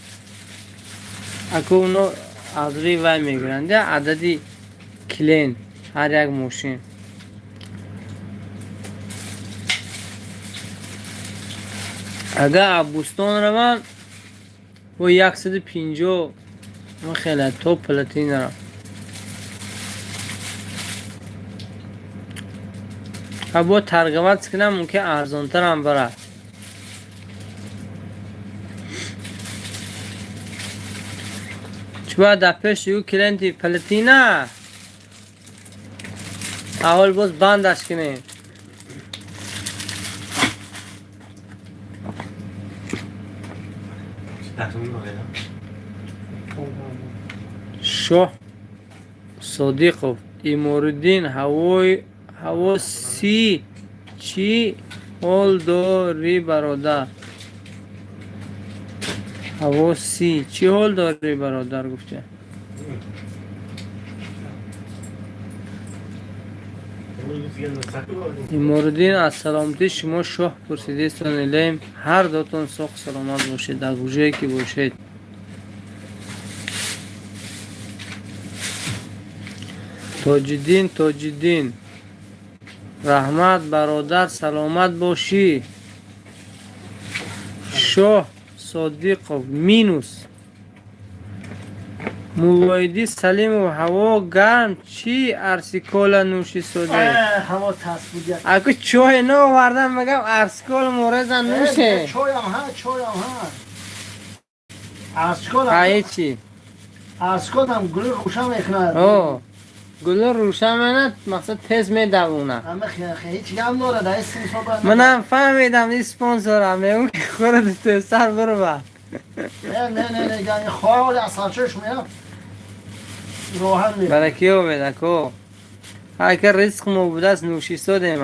Аку оно аз рӯи вай мегиранд, адади клиент ҳар як мошин. Агар Аббустон раванд, бо 150 хеле то Плотинара. Бо торговать кунам, мумкин арзонтарам барад. Чӣ бояд дар пеши ӯ клиенти Плотина аввал боз бандаш кунем. Шоҳ Содиқов. Имориддин, ҳаво си чӣ ҳол дорӣ, бародар? Ҳаво си чӣ ҳол дорӣ, бародар, гуфта. Имориддин аз саломатии шумо шоҳ пурсидистон. Илоҳим, ҳар дотон соҳ саломат бошед дар куҷое ки бошед. Тоҷиддин, Тоҷиддин, раҳмат, бародар, саломат бошӣ. Шоҳ Содиқов минус. Муллоиддин Салимов, ҳаво гарм, чӣ арсикола нӯшисоде? Ҳаво тас буд. Аку чой наовардам, мегам арсикола морезан нӯше. Чоям ҳа, чоям ҳа. Арсикола. Ҳа, чӣ? Арсиколам гули рӯшан мекунад. О, гули рӯшан менад, мақсад тез медавонад. Ҳеҷ гап дорад, ай син соба. Манам фаҳмидам, ин спонсорам мегӯм ки хӯрад тезтар бирва. Не, не, не, не, яъне хоҳ асалчош меям. Роҳан ме. Баракиё бедако. Ҳайка ризқ мо будааст, нӯшисодем.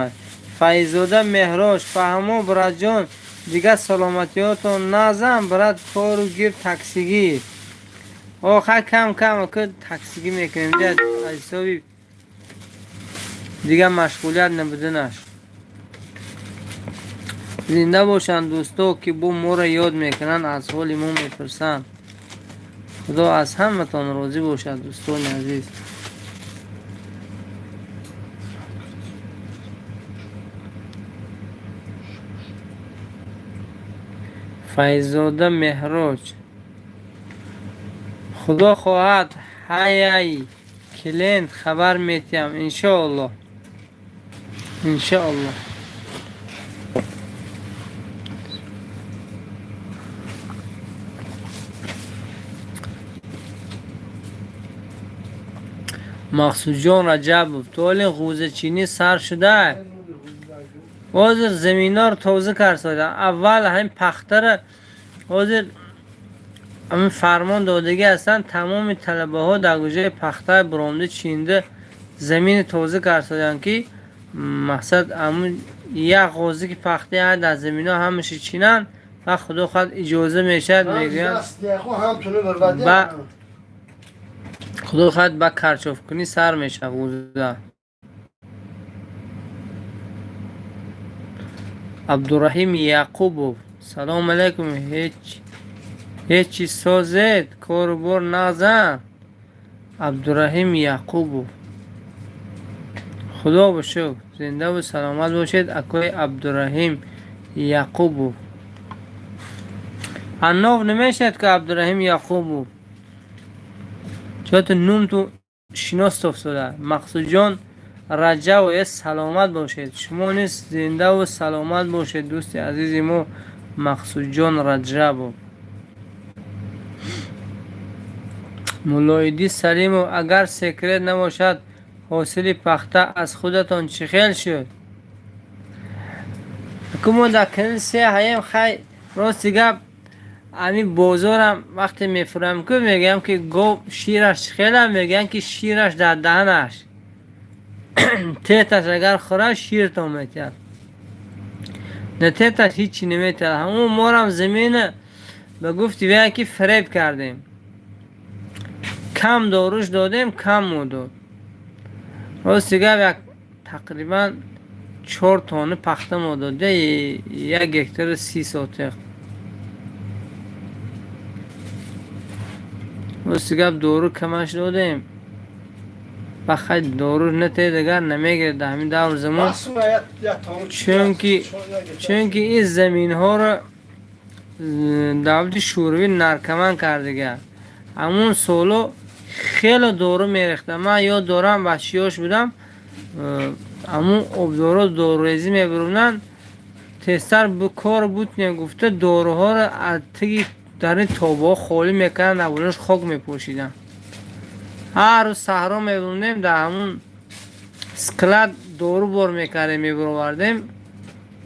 Файзода Меҳрош, фаҳмо, братҷон, дигар саломатиётон назам, брат, кору гир таксигӣ. Охай, кам кам ку таксигӣ мекунем, аз ҳисоби дигар машғулият набуданаш. Зинда бошанд дӯсто, ки бо моро ёд мекунанд, аз ҳоли мо мепурсанд. Худо аз ҳаматон розӣ бошад, дӯстони азиз. Файзода Меҳроҷ, худо хоҳад, ҳаяй клиент хабар метиҳам, иншоаллоҳ, иншоаллоҳ. Мақсудҷон Раҷабов, то ҳоли ғӯзачинӣ сар шуда? Ҳозир заминҳоро тоза кард. Аввал ҳамин пахтара ҳозир ҳамин фармон додагӣ ҳастанд, тамоми талабаҳо дар гӯшаи пахта биромда чинда замини тоза кард, ки мақсад ҳамун як ғозӣ ки пахта дар заминҳо ҳамаша чинанд ва худо хоҳад иҷоза мешавад, мегӯянд, ба худо хоҳад ба карчофкунӣ сар мешавад ғӯза. Абдураҳим Яқубов, салому алайкум, ҳечи созед, кору бор нағзан? Абдураҳим Яқубов, худо ба шукр, зиндаву саломат бошед, акои Абдураҳим Яқубов. Аннов намешавад ки Абдураҳим Яқубов чото нумту шинос тофтода. Мақсудҷон Раҷабов, э, саломат бошед, шумо низ зиндаву саломат бошед, дӯсти азизи мо Мақсудҷон Раҷабов. Муллоиддин Салимов, агар секрет набошад, ҳосили пахта аз худатон чӣ хел шуд? Акӯ мо дар канали се ҳаем. Хай, рости гап, ами бозорам вақте мефурам ку, мегӯям, ки гов шираш хела, мегӯям, ки шираш дар даҳанаш, теташ агар хӯрад, ширтон метиҳад, на теташ ҳичи наметиҳад. Ҳамон морам замина ба гуфти вая, ки фиреб кардем, кам доруш додем, кам мо дод. Рости гап, як тақрибан 4 тонна пахта мо дод, 1 гектару 30 сотих. Рости гап, дору камаш додем. Ба хай, дору натед, агар намегирад дар ҳамин давр замон. Чунки ин заминҳоро давлати Шӯравӣ наркоман кардига. Ҳамун соло хеле дору мерехта. Ман ёд дорам, бачаёш будам, ҳамун обдоро дорурезӣ мебурданд, тезтар кор бутне гуфта, доруҳоро аз таги дари тобаҳо холӣ мекарданд, дар болош хок мепошиданд. Ҳар рӯз саҳро мебурдем, дар ҳамун склад дору бор мекардем, мебуровардем.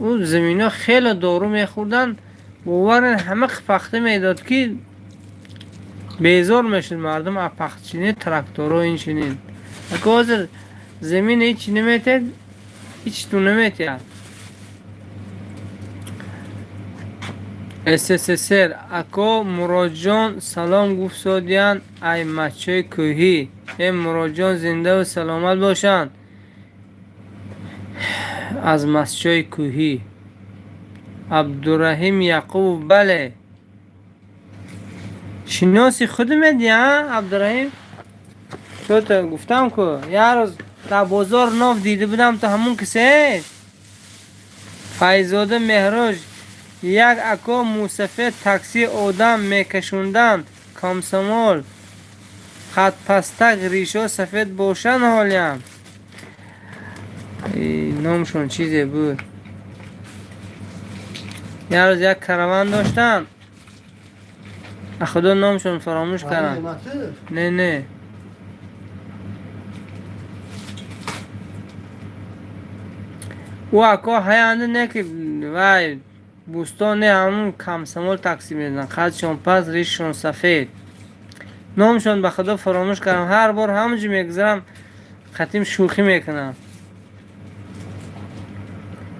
Ӯ заминҳо хеле дору мехӯрданд. Бовар, ҳама пахта медод, ки безор мешуд мардум аз пахтачинӣ, тракторо, инчунин. Ака, ҳозир замин ҳичи наметиҳад, ҳичту наметиҳад. СССР. Ако Муроҷон, салом гуфтсодиянд, ай маччои кӯҳӣ. Э, Муроҷон, зиндаву саломат бошанд, аз масчои кӯҳӣ. Абдураҳим Яқубов, бале, шиноси худумед, я Абдураҳим. Чото гуфтам ку, як рӯз дар бозор нов дида будам, то ҳамун кисе. Файзода Меҳроҷ, як ако мусафир такси одам мекашонданд, комсомол, қадпастак, ришо сафед бошанд ҳолиам. Номшон чизе буд. Як рӯз як караван доштанд, худо, номшон фаромӯш кардам. Не, не, ӯ ако ҳаянда не, ки вай бӯстон не, ҳамун комсомол такси мезананд, қадшон паст, ришшон сафед. Номшон ба худо фаромӯш кардам. Ҳар бор ҳамон ҷо мегузарам, қатим шӯхӣ мекунам.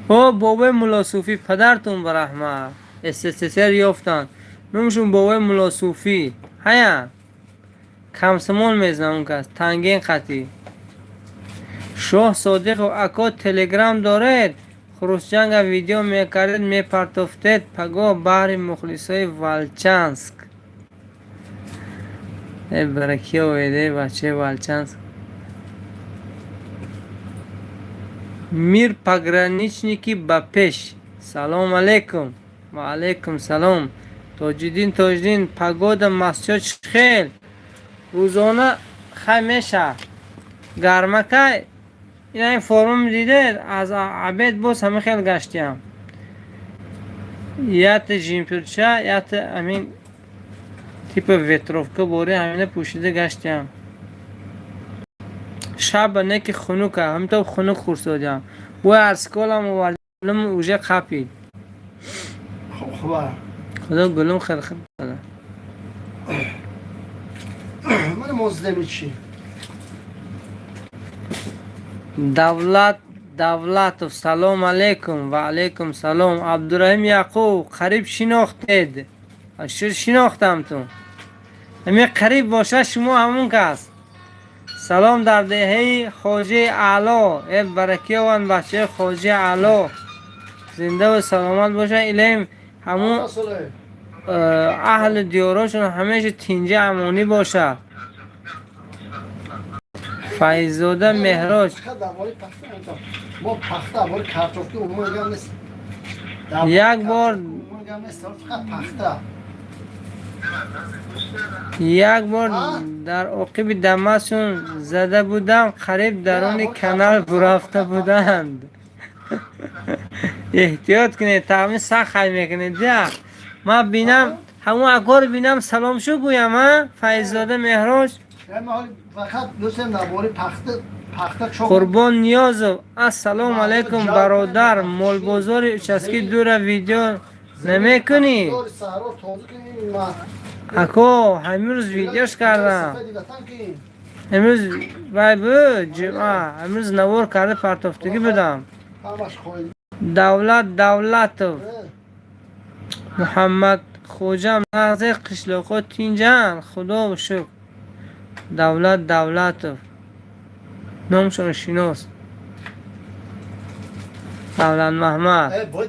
О, бобои Муллосуфӣ, падартон ба раҳмат. СССР ёфтанд, номшон бобои Муллосуфӣ. Ҳая, комсомол мезанам, он кас танген қатӣ. Шоҳ Содиқов, ако, телеграм доред? Хурусҷанга видео мекардед, мепартофтед пагоҳ баҳри мухлисои Волчанск. Э, баракӣ оведе, бачаи Волчанск. Мир пограничники ба пеш. Салом алейкум. Ва алейкум салом. Тоҷиддин Тоҷиддин, погода Масчо чӣ хел? Рӯзона хай меша, гармакай. Ина ин формам дидед, аз обед боз ҳама хел гаштиям. Ята жимпирча, ята амин типа ветровка бори, ҳамина пӯшида гаштиям. Шаба не ки хунука, ҳаминтоб хунук хурсодиям. Бӯи арсколам овардам, уже қапид. Хуб. Худо, гулум хел хуб дада. Ман мозда чӣ? Давлат Давлатов, салом алейкум. Ва алейкум салом. Абдураҳим Яқуб, қариб шинохтед. Шинохтам ту. Ҳамин қариб бошад, шумо ҳамун кас. Салом дар деҳаи Хоҷаи Аъло. Э, баракиёванд бачаи Хоҷаи Аъло. Зиндаву саломат бошад. Илоҳим, ҳамун аҳли диёрошон ҳамеша тинҷи амонӣ бошад. Файзода Меҳроҷ. Мо пахта, бори картофки умуман гап нест. Як бор Умуман гап нест, фақат пахта. Як бор дар оқиби дамасшон зада будам, қариб даруни канал бурафта буданд. Эҳтиёт кунед, таъми сахт хай мекунед. Я ман бинам, ҳамун акоро бинам, салом шу гӯям. А, Файзода Меҳроҷ. Қурбон Ниёзов, ассалому алайкум, бародар, молбозори участки дура видео намекунӣ? Ако, ҳамин рӯз видеош кардам. Имрӯз вай буд, ҷумъа, имрӯз навор карда партофтагӣ будам. Давлат Давлатов, Муҳаммад Хоҷам, нағзе, қишлоқҳо тинҷанд, худо шукр. Давлат Давлатов номшон шинос. Давлат Маҳмад.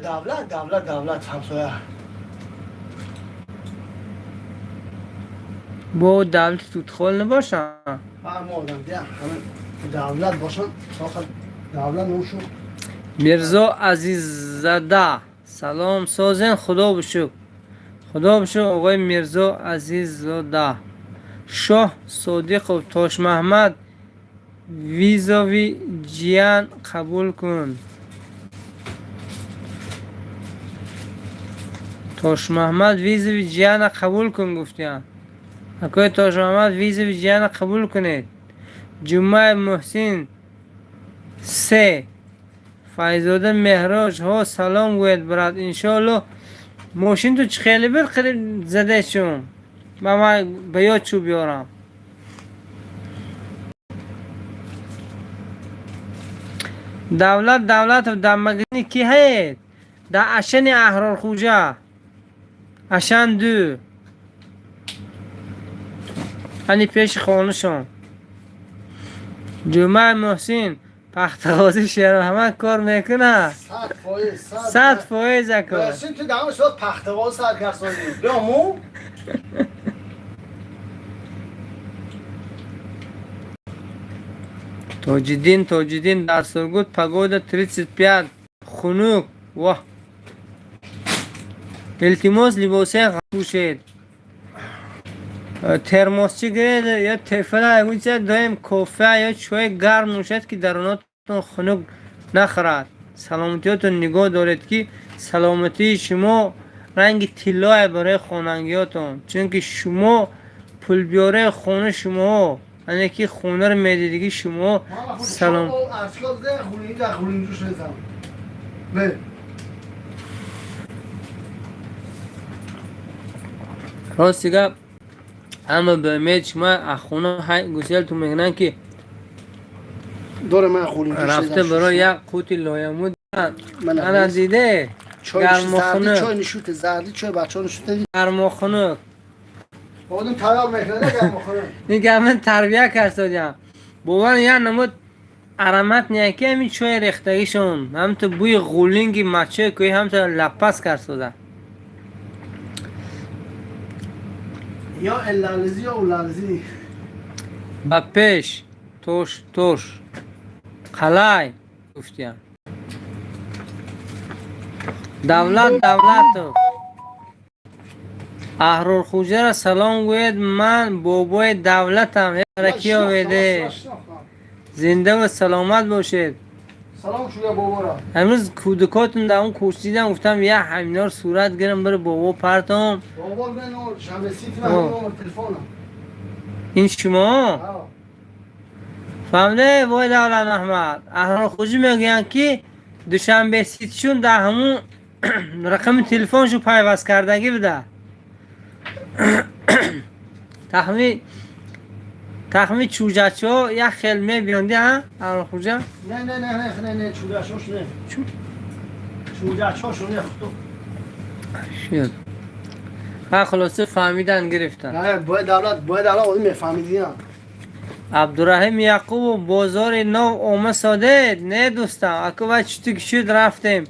Давлат, давлат, давлат, ҳамсоя. Бо давлати тутхол набошам. Давлат бошам, давлат нушу. Мирзо Азиззада, салом, созен, худо бишукр. Худо бишукр, оғои Мирзо Азиззода. Шоҳ Содиқов, Тошмаҳмад, вызови ҷиян қабул кун. Тошмаҳмад, вызови ҷияна қабул кун, гуфтиям. Акои Тошмаҳмад, вызови ҷияна қабул кунед. Ҷумъаи Муҳсин се, Файзода Меҳроҷ, ҳо, салом гӯед, брат, иншоалло. Мошин ту чӣ хеле бир қариб задечун? Ба ман ба ёд чӯ биёрам. Давлат Давлатов, дар магазини ки ҳаед? Дар Ашани Аҳрорхӯҷа. Ашан ду. Ани пеши хонашон. Ҷумъаи Муҳсин, пахтағозӣ Шермаҳмад кор мекунад? 100%. 100%, ако. Муҳсин, ту дар соат пахтағоз сар карсонӣ. Биёму? Тоҷиддин, Тоҷиддин, дар Сургут погода 35, хунук. Воҳ, илтимос, либосҳои пӯшед, термосчи гиред ё тефла, ягон чиза, доим кофе ё чойи гарм нӯшед, ки дарунотон хунук нахӯрад. Саломатиётон нигоҳ доред, ки саломатии шумо ранги тиллое барои хонангиётон, чунки шумо пулбиёраи хона шумоҳо, ане ки хонаро медидигӣ шумо. Салом. Арчкол ғулин дар ғулин ҷӯш резам. Бе. Рости гап, ҳама ба умед шумо аз хона гуселтон мекунанд, ки Дора ман ғулин ҷӯш рафта барои як қути лоямуд. Ана диде. Чой гармохунук. Чой нишуте, зарди чой бачаҳо нишуте. Гармохунук. Одам тайёр мекунад гармохунук. Ин гапан тарбия кардодиам. Бовар, як намуд аромат неяки ҳамин чои рехтагишон, ҳамту бӯи ғулинги мачои кӯҳи ҳамту лаппас карсода. Ё эллализи, ё улализи. Ба пеш, тош тош қалай гуфтиям. Давлат Давлатов, Аҳрорхӯҷаро салом гӯед, ман бобои давлатам. Баракӣ оведе, зиндаву саломат бошед. Салом шуя бобора. Имрӯз кӯдакотон дар он кӯч дидам, гуфтам, як ҳаминор сурат гирам, биро бобо партом. Бобо мен шанбе сити ман телефонам. Ин шумо фаҳмиде, вой, Давлат Аҳмад, Аҳрорхӯҷӣ мегӯянд, ки Душанбе ситишун дар ҳамун рақами телефоншу пайваст кардагӣ буда. Тахми чӯҷачиҳо як хел мебиёнди, а Аҳрорхӯҷа? Не, не, не, не, не, не, чӯҷачиҳош не. Чӯҷачиҳошо не, худо. Шуд. Ха, хулоса, фаҳмидан гирифтан. Не, бояд давлат, бояд давлат одам мефаҳмидиям. Абдураҳим Яқубов, бозори нов ома содед? Не, дӯстам, аку вай чуту ки шуд, рафтем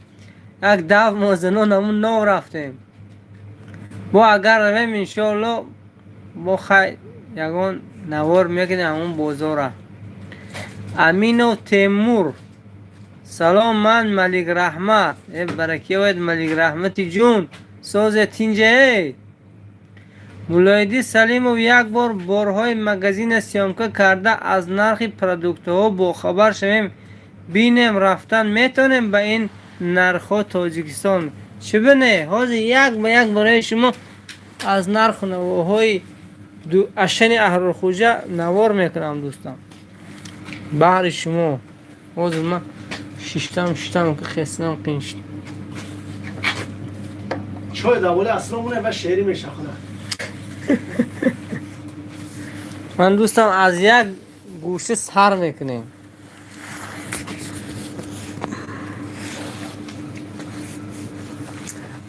як дав мозанон, ҳамун нов рафтем. Бо агар равем, иншоалло, бо хай ягон навор мекунем ҳамун бозора. Аминов Темур, салом, ман Малик Раҳмат. Э, баракиёед, Малик Раҳмати ҷун, созе, тинҷае. Мулоиддин Салимов, як бор борҳои магазина съёмка карда, аз нархи продуктҳо бохабар шавем, бинем, рафтан метавонем ба ин нархҳо Тоҷикистон. Чӣ бине, ҳозир як ба як барои шумо аз нарху навоҳои Ашани Аҳрорхуҷа навор мекунам, дӯстам, баҳри шумо. Ҳозир ман шиштам, шиштам, хестам, қин шуд. Чой даволи асло ва шеъри меша худа. Ман, дӯстам, аз як гӯша сар мекунем.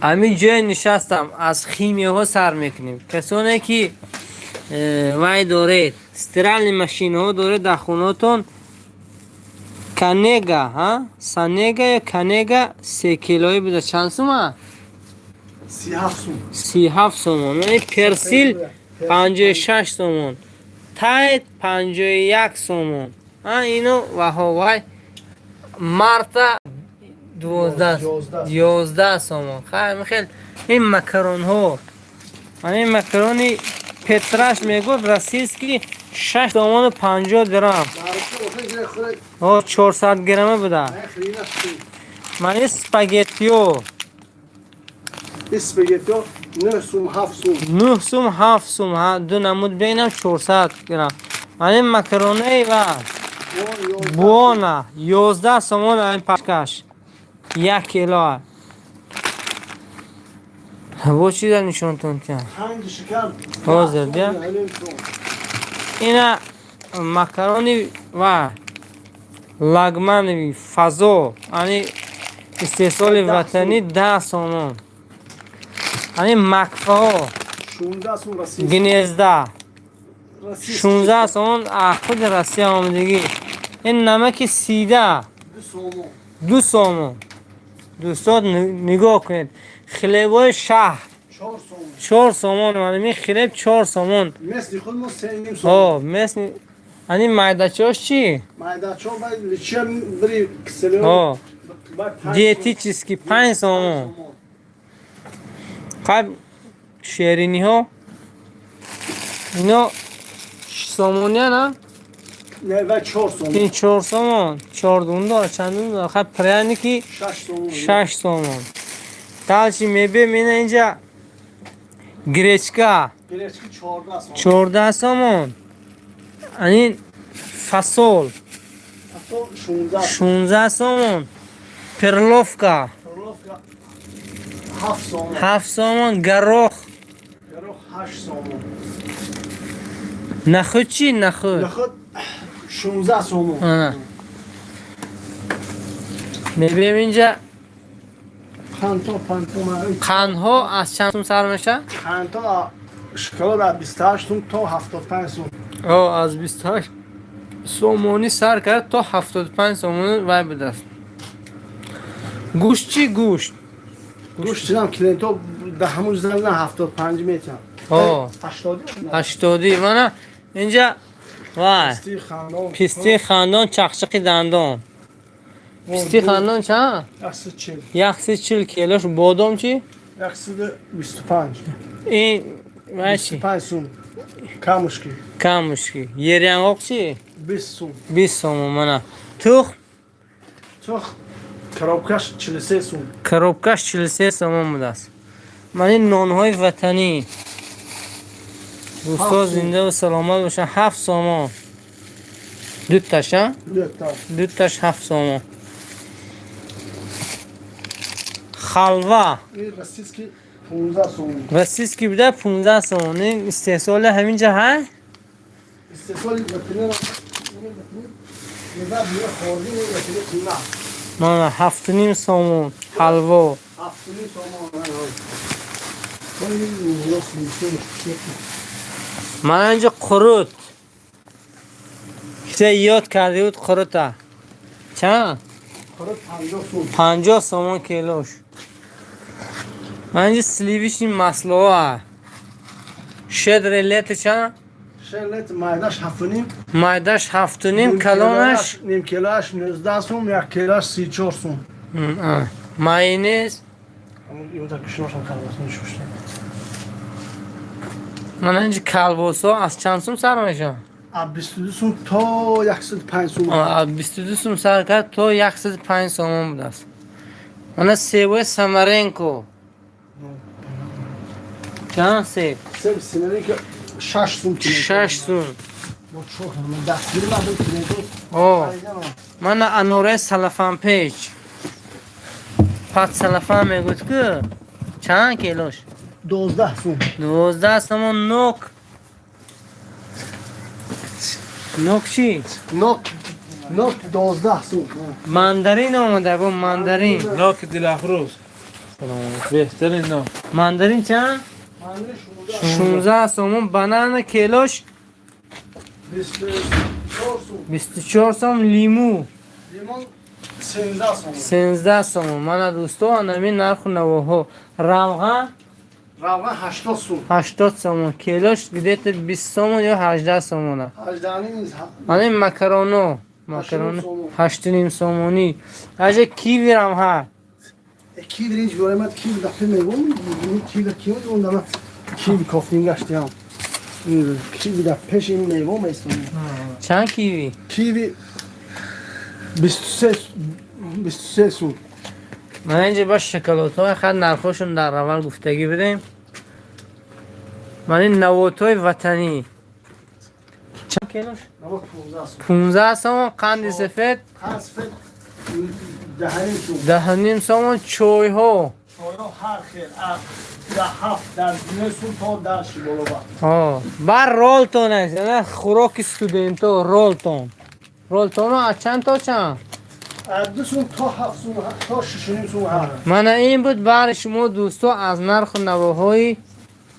Ҳамин ҷое нишастам, аз химияҳо сар мекунем. Касоне ки вай доред, стиральный машинаҳо доред дар хонаотон, Канега, ҳа, Санега ё Канега, 3 килоӣ буда, чанд сума? 37 сум. 37 сомон. Персил 56 сомон, Тайд 51 сомон. Ино ваҳо, вай Марта 12, 11 сомон. Хайр, михел ин макаронҳо, ин макарони Петраш мегӯфт, российский, 6 сомону 50 дирам, 400 грамма буда. Мани спагеттио. Спагеттио 9 сум, 7 сум. 9 сум, 7 сум, ду намуд бинам, 400 грамм. Мани макаронаи ва Буона 11 сомон, ин пачкаш 1 кило. Бо чиза нишонтон тиям ҳозир дия. Ина макарони ва лагманови фазо, ани истеҳсоли ватанӣ, 10 сомон. Ани Макфао Гнезда 16 сомон, худи Россия омадагӣ. Ин намаки сида 2 сомон. Дӯстон, нигоҳ кунед, хлебои шаҳр 4 сомон. Манами хлеб 4 сомон. Месли ани майдачош чӣ? Диетический 5 сомон. Қаб шериниҳо ино сомония на? Ин 4 сомон, чордун дора, чандун дора. Хаб, пряники 6 сомон. Дальше мебем, ина инҷа гречка 14 сомон. Анин фасол 16 сомон, перловка 7 сомон, горох. Нахӯд чӣ, нахӯд? 16 сомон. Мебинем инҷа қандҳо аз чанд сум сар мешавад? Қандҳо, шоколад аз 28 сум то 75 сум. Аз 28 сомонӣ сар кард то 75 сомонӣ вай будааст. Гӯшт чӣ, гӯшт? Гӯшт чизам клиентҳо дар ҳамун зан 75 метиҳанд. 80-ӣ. Мана инҷа вай пистаи хандон, чақчақи дандон. Пистаи хандон чанд? 140 килош. Бодом чӣ? 125. Ин вай чӣ? 5 сум камушки. Камушки. Ерянгоқ чӣ? 20 сум. 20 сомон. Мана тухм. Тухм коробкаш 43 сум. Коробкаш 43 сомон будааст. Ман ин нонҳои ватанӣ, дӯсто, зиндаву саломат бошанд, 7 сомон дуташ, а дуташ 7 сомон. Халва российский буда 15 сомон. Ин истеҳсоли ҳаминҷа ҳа? Истеҳсоли ватанӣ. Мана 7,5 сомон ҳалво. 7,5 сомон. Мана инҷа қурут. Киса ёд карда буд қурута? Чанд? 50 сомон килош. Мана инҷа сливочный маслоа Щедрое лето чанд? Майдаш 7,5. Майдаш 7,5, калонаш? Ним килоаш 19 сум, як килоаш 34 сум. Майонез. Кушношам колбаса. Мана инҷа колбосо аз чанд сум сар мешавад? Аз 22 сум то 105 сум. Аз 22 сум сар кард то 105 сомон будааст. Мана себои Самаренко чанд себ? Себ Семеренко. 6 сум. 6 сум. Бо чор дастгири мардум клиенту. О, мана анораи салафанпеч. Пат салафан мегӯд ку. Чанд килош? 12 сум. 12 сомон. Нок. Нок чӣ? Нок, нок 12 сум. Мандарин омада, бо мандарин. ناک دلافروز بهترین ناک. Мандарин чанд? 16 сомон. Банана килош? 24 сум. 24 сом. Лиму? Лимон 13 сум. 13 сомон. Мана, дӯсто, анами нарху навоҳо. Равған? Равған 80 сум. 80 сомон. Килош где-то 20 сомон ё 18 сомона. 18 низ. Ана ин макароно. Макароно 8,5 сомонӣ. Ажа кивирам ҳа. Кивир инҷ боремад, кивир дафъа мегум, кивир кивир он дама киви кофтин гаштиам. Киви дар пеши ин мево местонем. Чанд киви? Киви 23, 23 сум. Ман инҷа ба шоколадҳои хад нархошон дар аввал гуфтагӣ будем. Ман ин навотҳои ватанӣ. Чанд килош? Навот 15 сум. 15 сомон. Қанди сафед? Қанд сафед 10,5 сум. 10,5 сомон. Чойҳо? Чойҳо ҳар хел аз дар ҳафт дар 9 сум то дар ши боло ба. Бар ролтон аст, ана хӯроки студенто ролтон. Ролтоно аз чанд то чанд? Аз 2 сум то 7 сум, то 6,5 сум ҳар. Мана ин буд баҳри шумо, дӯсто, аз нарху навоҳои.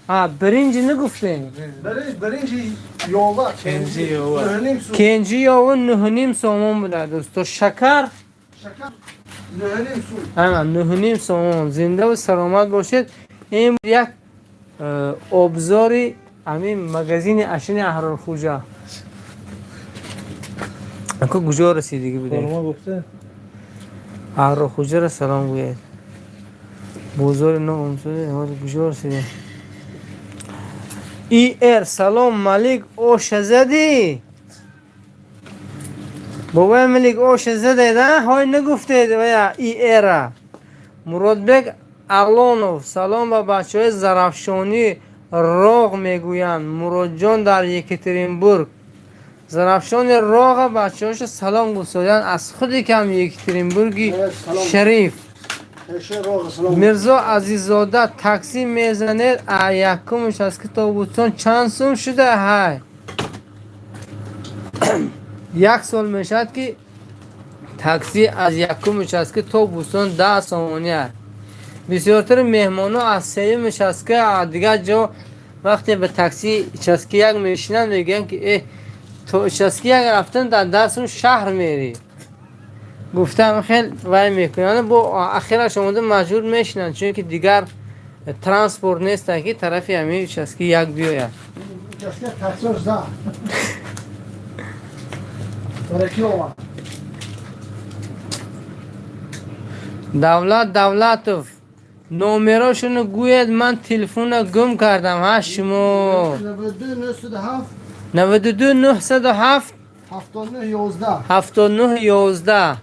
А биринҷи нагуфтем. Биринҷ, биринҷи ёва Кенҷи ёва. 9,5 сум. Кенҷи ёву 9,5 сомон буда, дӯсто. Шакар? Шакар 9,5 сум. Ана 9,5 сомон. Зиндаву саломат бошед. Ин буд як обзори ҳамин магазини ашини Аҳрорхуҷа. Ако куҷо расидагӣ будем? خرما گفته. Аҳрорхуҷаро салом гӯед. Бозори ноумсуди куҷо расидем? Ир салом, Малик, оша задӣ? Бобои Малик, оша задед, а ҳой нагуфтед вая иэра. Муродбек Алонов: салом ба бачаҳои Зарафшонӣ, роғ мегӯянд. Муродҷон дар Екатеринбург. Зарафшони роға бачаҳоша салом гуфтоданд аз худи кам Екатеринбурги Салом. шариф. Пеши роғ салом. Мирзо Азиззода: такси мезанед, а якумш аз китобутон чанд сум шуда? Ҳай, як сол мешавад, ки такси аз якум участка то Бӯстон 10 сомонӣ аст. Бисёртари меҳмонҳо аз сеюм участка, аз дигар ҷо вақте ба такси участки як мешинанд, мегӯянд, ки э, то участки як рафтан дар 10 сум шаҳр мерӣ. Гуфтам, хел вай мекунанд, бо ахираш омода маҷбур мешинанд, чунки дигар транспорт нестанд, ки тарафи ҳамин участки як биёяд. Участка таксиош за. Бараки омад. Давлат Давлатов: номерошонро гӯед, ман телефонро гум кардам. Ҳа, шумо? 92 907. 92 907. 79 11. 79 11.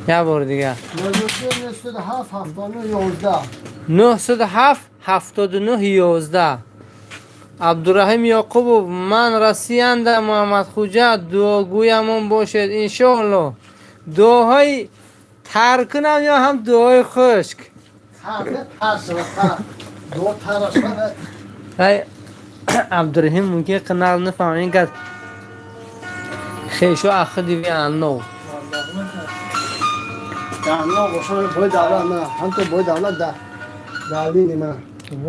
Як бори дигар. 92 907 79 11. 907 79 11. Абдураҳим Ёқубов: ман Россиянда, Муҳаммадхуҷа, дуогӯямон бошед, иншоалло. Дуоҳои тар кунам ё ҳам дуои хушк? Тар, тар шава, тар. Дуо тар шава. Ай, Абдураҳим мумкин қинал нафаҳмам, ин гап хешо ахиди вианнов. Давлат боша, бой давлат на. Ҳамто бой давлат да. Давлини ма.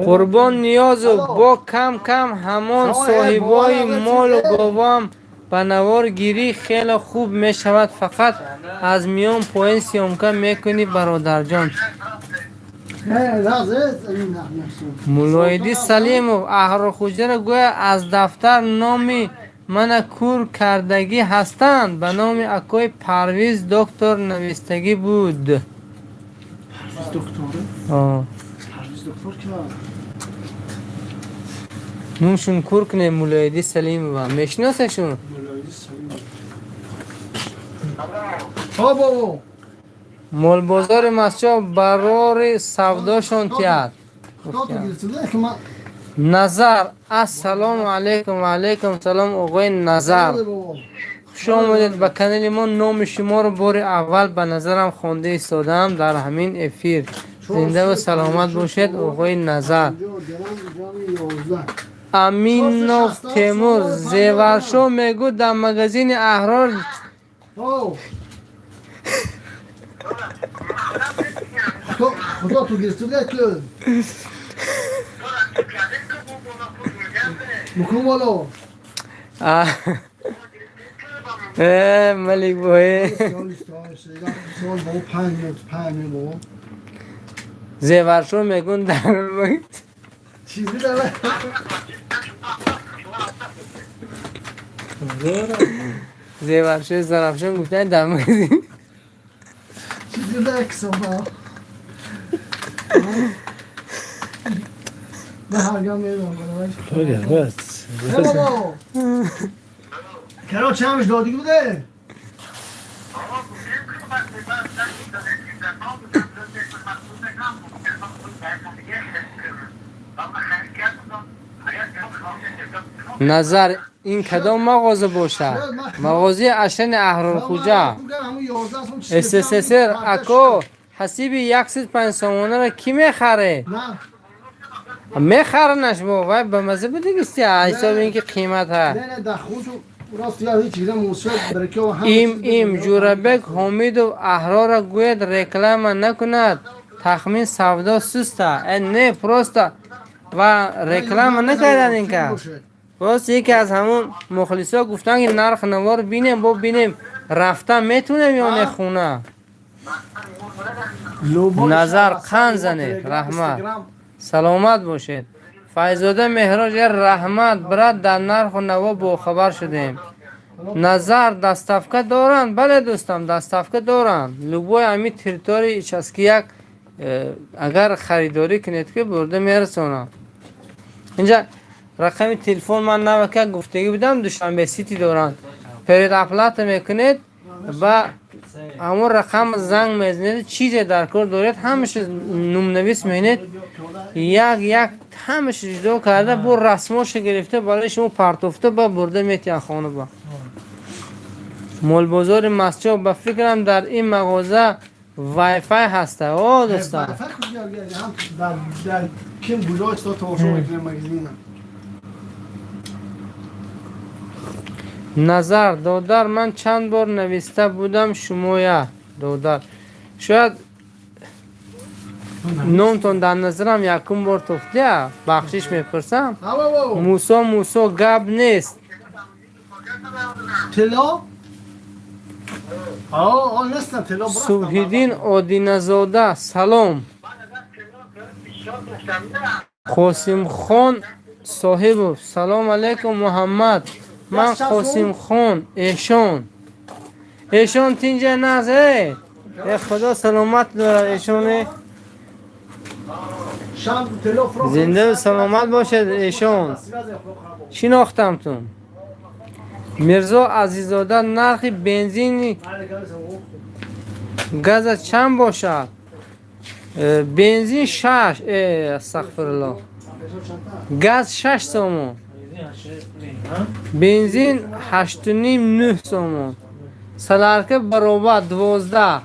Қурбон Ниёзов: бо кам кам ҳамон соҳибои молу говам ба навор гирӣ, хеле хуб мешавад. Фақат аз миён поин съёмка мекунӣ, бародарҷон. Не, раз, не. Мулоидӣ Салимов: Аҳрорхуҷаро гӯя аз дафтар номи мана кур кардагӣ ҳастанд. Ба номи акои Парвиз доктор навистагӣ буд. Парвиз доктор? О. Парвиз доктор ки? Номшун кур кунем. Мулоидӣ Салимова мешиносешун? Мулоиди Салимов. Ҳо, бобо. Молбозори Масчо барори савдошон тиҳад. Худо ту гирифта ки ман. Назар, ассалому алайкум. Ва алайкум салом, оғои Назар, хуш омадед ба канали мо. Номи шуморо бори аввал ба назарам хонда истодам дар ҳамин эфир. Зиндаву саломат бошед, оғои Назар. Аминов Темур, Зеваршо мегӯ, дар магазини Аҳрор. Худо ту гирифта ки мукун боло. Малик бой. Сол бо 5 5 бо. Зеваршо мегӯн дар чизи дара. Зеваршои Зарафшон гуфтан, дар магазин. Чизи дара кисоба. من هرگاه میدونم. بس. بابا کرا چندش دادی بوده؟ Назар, ин кадом мағоза бошад? Мағозаи Ашани Аҳрорхуҷа, СССР. Ако, ҳасиби 105 сомонаро кӣ мехаред? Мехаранаш бо вай ба маза будигисти, ҳисоби ин ки қимат ҳа. Им Ҷурабек Ҳомидов, Аҳрора гӯяд, реклама накунад, тахмин савдо суста. Не, просто ва реклама накардан ин кас, просто яке аз ҳамон мухлисо гуфтанд, ки нарх наворо бинем, бо бинем, рафта метунем ё не хуна. Назар, қанд занед, раҳмат, саломат бошед. Файзода Меҳроҷ, раҳмат, брат, дар нарху наво бохабар шудем. Назар, доставка доранд? Бале, дӯстам, доставка доранд. Любой ҳамин территории участки як агар харидорӣ кунед, ки бурда мерасонам. Инҷа рақами телефон ман навака гуфтагӣ будам, Душанбе Сити доранд. Предоплата мекунед, ба ҳамон рақам занг мезанед, чизе дар кор доред, ҳамаша нумнавис менед, як як ҳамаша ҷудо карда, бо расмоша гирифта, барои шумо партофта, ба бурда метиҳанд хона. Ба молбозори Мастчоҳ, ба фикрам, дар ин мағоза вайфай ҳаста. О, дӯстам. Ким куҷо истод тамошо мекунем магазина. Назар, додар, ман чанд бор нависта будам шумоя. Додар, шояд номтон дар назарам якум бор тофтия, бахшиш мепурсам. Мусо, Мусо, гап нест. Тилло? Нестам тилло. Субҳиддин Одиназода, салом. Қосимхон Соҳибов, салом алайкум, Муҳаммад, ман Қосимхон. Эшон, эшон тинҷа наз, э худо саломат дорад эшоне. Зиндаву саломат бошед, эшон, шинохтамтун. Мирзо Азиззода, нархи бензини газа чанд бошад? Бензин шаш, астағфирулло, газ 6 сомон, бензин 8,5, 9 сомон, солярка баробар 12.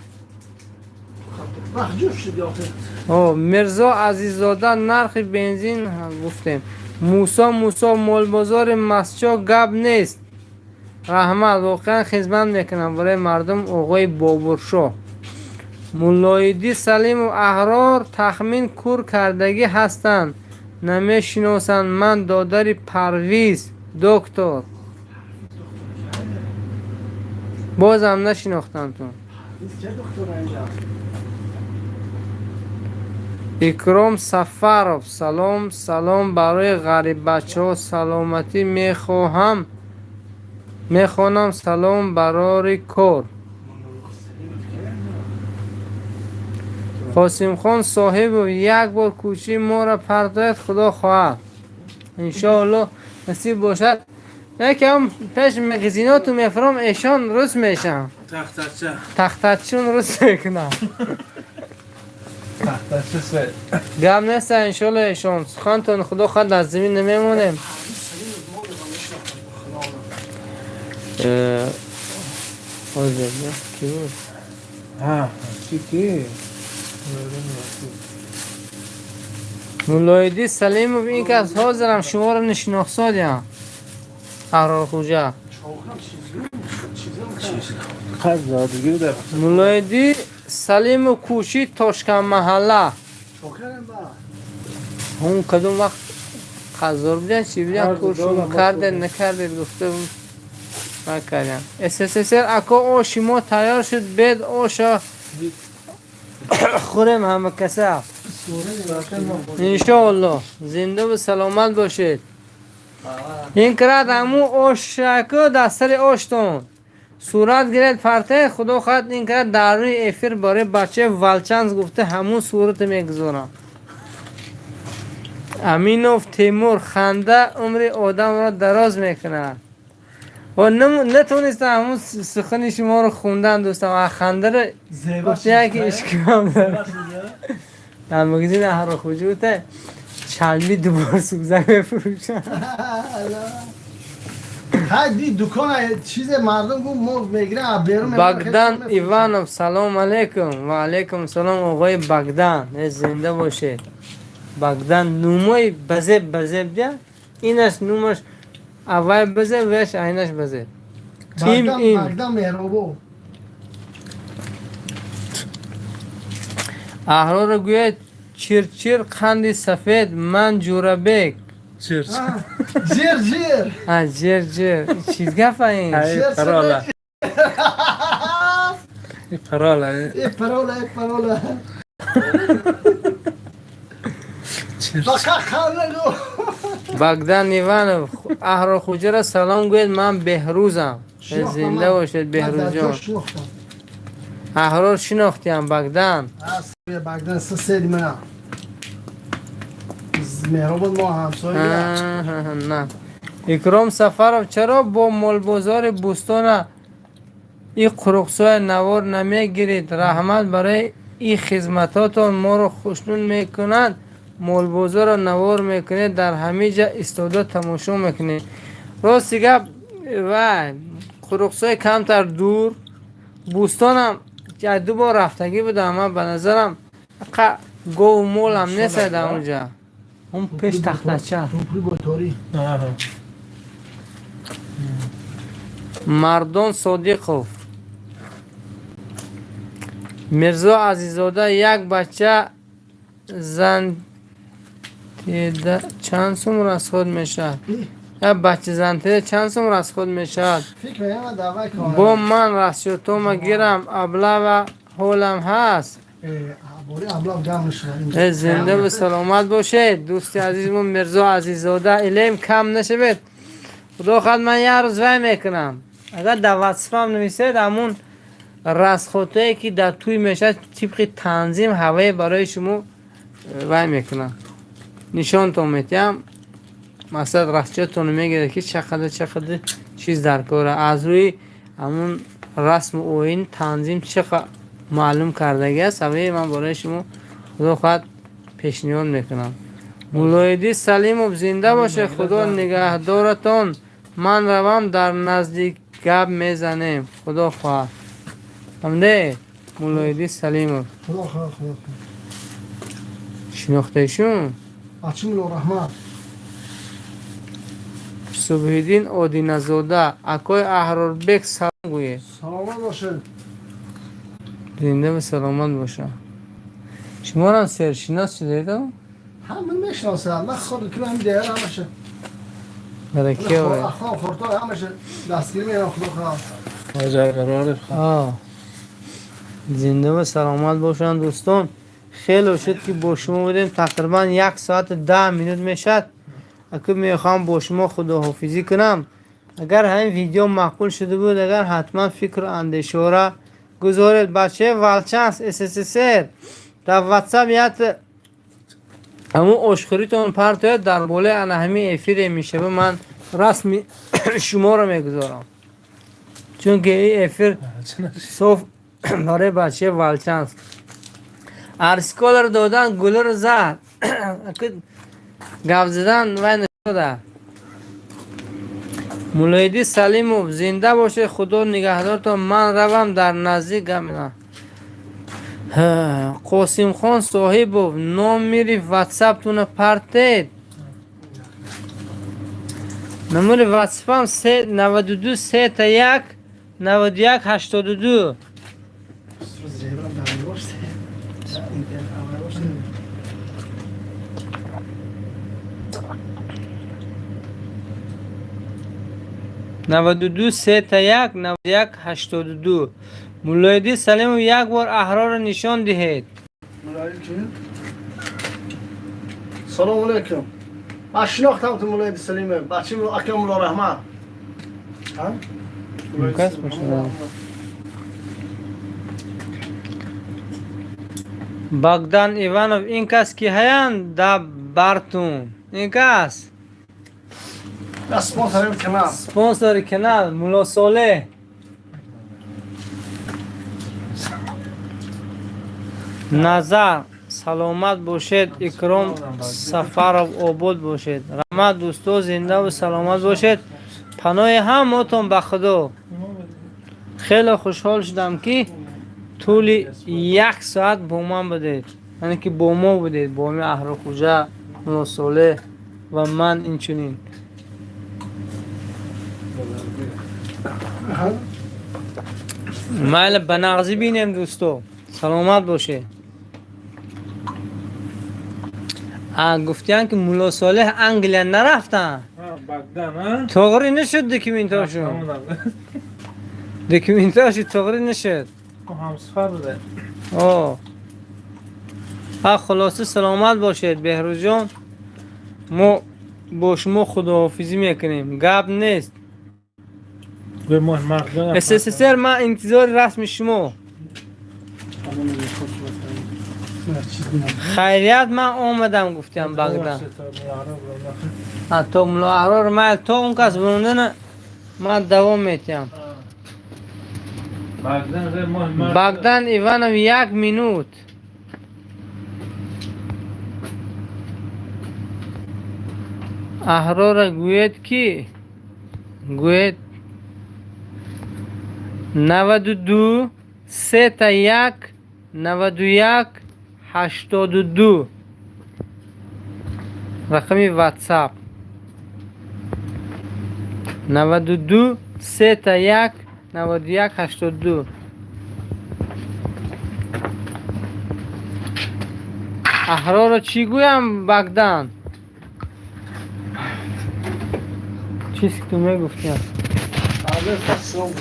Мирзо Азиззода, нархи бензин гуфтем. Мусо, Мусо, молбозори Мастчоҳ, гап нест, раҳмат, воқеан хизмат мекунам барои мардум. Оғои Бобуршоҳ. Муллоиддӣ Салимов, Аҳрор тахмин кур кардагӣ ҳастанд, намешиносанд. Ман додари Парвиз доктор. Бозам нашинохтам-тун. Икром Сафаров, салом, салом, барои ғариббачаҳо саломатӣ мехоҳам, мехонам. Салом, барори кор. Қосимхон Соҳибов, як бор кӯчаи моро партояд, худо хоҳад, иншоалло, насиб бошад. Якам пеш магазиноту мефурам, эшон рӯз мешам. Тахтача. Тахтачун рӯз мекунам. Тахтача. Гап нест, иншолло, эшон сухантон худо хоҳад аз замин намемонем. Ҳозир ки буд? Ҳа, чи ки? Муллоиддин Салимов, ин кас ҳозирам шуморо нишинохсодям. Аҳрорхӯҷа. Қарзодагӣ дар. Муллоиддин Салимов, кӯчи Тошкан маҳалла. Он кадом вақт қарздор будем, чӣ будем, ку шумо кардед, накардед, гуфта накардем. СССР ако, оши мо тайёр шуд, бед оша хӯрем ҳама каса. Иншоалло, зиндаву саломат бошед. Ин крат ҳаму ошаку дар сари оштон сурат гиред, парте, худо хоҳад, ин крат дар рӯи эфир барои бачаи Волчанск гуфта ҳамун сурата мегузорам. Аминов Темур, ханда умри одамро дароз мекунад. Ва натонистам ҳамун сухани шуморо хундан, дӯстам, а хандаро гуфта яке ишкам дар магазин Аҳрохӯҷа гуфта чалми дубор сӯзак мефурӯшам. Ҳай, дукон чизе мардум гуфт, мо мегирем берун. Богдан Иванов, салом алейкум. Ва алейкум салом, оғои Богдан, зинда бошед. Богдан нумои базеб базеб дия, инаш нумаш аввай базеб, веш айнаш базеб. Ким ин? Богдан Меҳробов. Аҳрорро гӯяд чирчир қанди сафед, ман Ҷӯрабек. Чир. Ҷир ҷир. А, ҷир ҷир. Чиз гапа ин? Парола. Парола. Э, парола, э, парола. Фақат ханда гу. Богдан Иванов, Аҳрорхӯҷаро салом гӯед, ман Беҳрӯзам. Зинда бошед, Беҳрӯзҷон. Аҳрор шинохтиям, Богдан. Богдан сесед мана. Меҳробод мо ҳамсоя. На. Икром Сафаров, чаро бо молбозори Бӯстона и Қуруқсоя навор намегиред? Раҳмат барои и хизматотон, моро хушнуд мекунад. Молбозорро навор мекунед, дар ҳамин ҷа истода тамошо мекунед. Рости гап, вай Қуруқсой камтар дур, Бӯстонам ду бор рафтагӣ будам, ман ба назарам гову молам нест дар онҷа. Он пеш тахтача. Мардон Содиқов, Мирзо Азиззода, як бача зантеда чанд сум расход мешавад? Як бача зантеда чанд сум расход мешавад? Бо ман расчётома гирам, аблава ҳолам ҳаст. Зинда саломат бошед, дӯсти азизмон Мирзо Азиззода, илем кам нашавед. Худо хоҳад, ман як рӯз вай мекунам, агар дар ватсапам нависед, ҳамун расходҳое ки дар тӯй мешавад тибқи танзим ҳавае барои шумо вай мекунам, нишонтон метиҳам. Масалан, расчётонро мегиред, ки чақадар чақадар чиз дар кора, аз рӯи ҳамун расму оин танзим чӣ маълум кардагӣ аст, ҳавае ман барои шумо худо хоҳад пешниҳод мекунам. Муллоиддин Салимов, зинда бошед, худо нигаҳдоратон. Ман равам, дар наздик гап мезанем, худо хоҳад. Ҳамде Муллоиддин Салимов шинохтаишун? Субҳиддин Одиназода, акои Аҳрорбек салом гӯед. Саломат бошед. Зинда саломат боша. Шуморам сершинос шудед? Ҳама мешиносам, ман худ кунам деҳа ҳамаша. Баракия. Ахлом хурто ҳамаша дастгирӣ мерам, худо хоҳад. Зинда ва саломат бошанд, дӯстон. Хеле шуд ки бо шумо будем, тақрибан 1 соату 10 минут мешавад. Аку мехоҳам бо шумо худоҳофизӣ кунам. Агар ҳамин видео маъқул шуда буд, агар ҳатман фикру андешора гузоред. Бачаи Волчанск, СССР, дар ватсап як ҳамун ошхӯритон партояд, дар болои ана ҳамин эфире мешава, ман расми шуморо мегузорам, чунки ин эфир соф барои бачаи Волчанск. Арсколро додан, гулро зад. Гап задан вай нашуда. Мулоиди Салимов, зинда бошед, худо нигаҳдортон, ман равам дар наздик гап. Қосимхон Соҳибов, номери ватсаптуна партед. Номери ватсапам 92 3 1 91 82. Зебрам дар боште. Интернет боште. 92 3 1 91 82. Мулоиди Салимов, як бор аҳрорро нишон диҳед. Мулоид ки? Салом алейкум. Ман шинохтам ту Мулоиди Салиме. Бачи акам Мулло Раҳмат. Ҳа? Мумкин бошад. Богдан Иванов, ин кас ки ҳаянд да бартун? Ин кас Спонсори канал. Спонсори канал Мулло Солеҳ. Назар, саломат бошед. Икром Сафаров, обод бошед. Раҳмат, дӯсто, зиндаву саломат бошед. Паноҳи ҳамотон ба Худо. Хеле хушҳол шудам, ки тӯли як соат бо ман будед, яъне ки бо мо будед, бо ми Аҳрохуҷа, Мулло Солеҳ ва ман инчунин. Майли, ба нағзӣ бинем, дӯсто, саломат бошед. Гуфтиян, ки Мулло Солеҳ Англия нарафтанд. Тоғрӣ нашуд документошон, документоши тоғрӣ нашуд. Ҳамсафар буда. О, ҳа, хулоса, саломат бошед, Беҳрӯзҷон. Мо бо шумо худоҳофизӣ мекунем, гап нест. СССР, ман интизори расми шумо. Хайрият, ман омадам, гуфтям Богдан. То Мулло Аҳрор майл, то он кас бурондана ман давом метиҳам. Богдан Иванов, як минут. Аҳрора гӯед, ки гӯед 92 3 1 91 82, рақами ватсап 92 3 1 91 82. Аҳрорро чӣ гӯям, Богдан? Чизе ки ту мегуфтиям. Салом.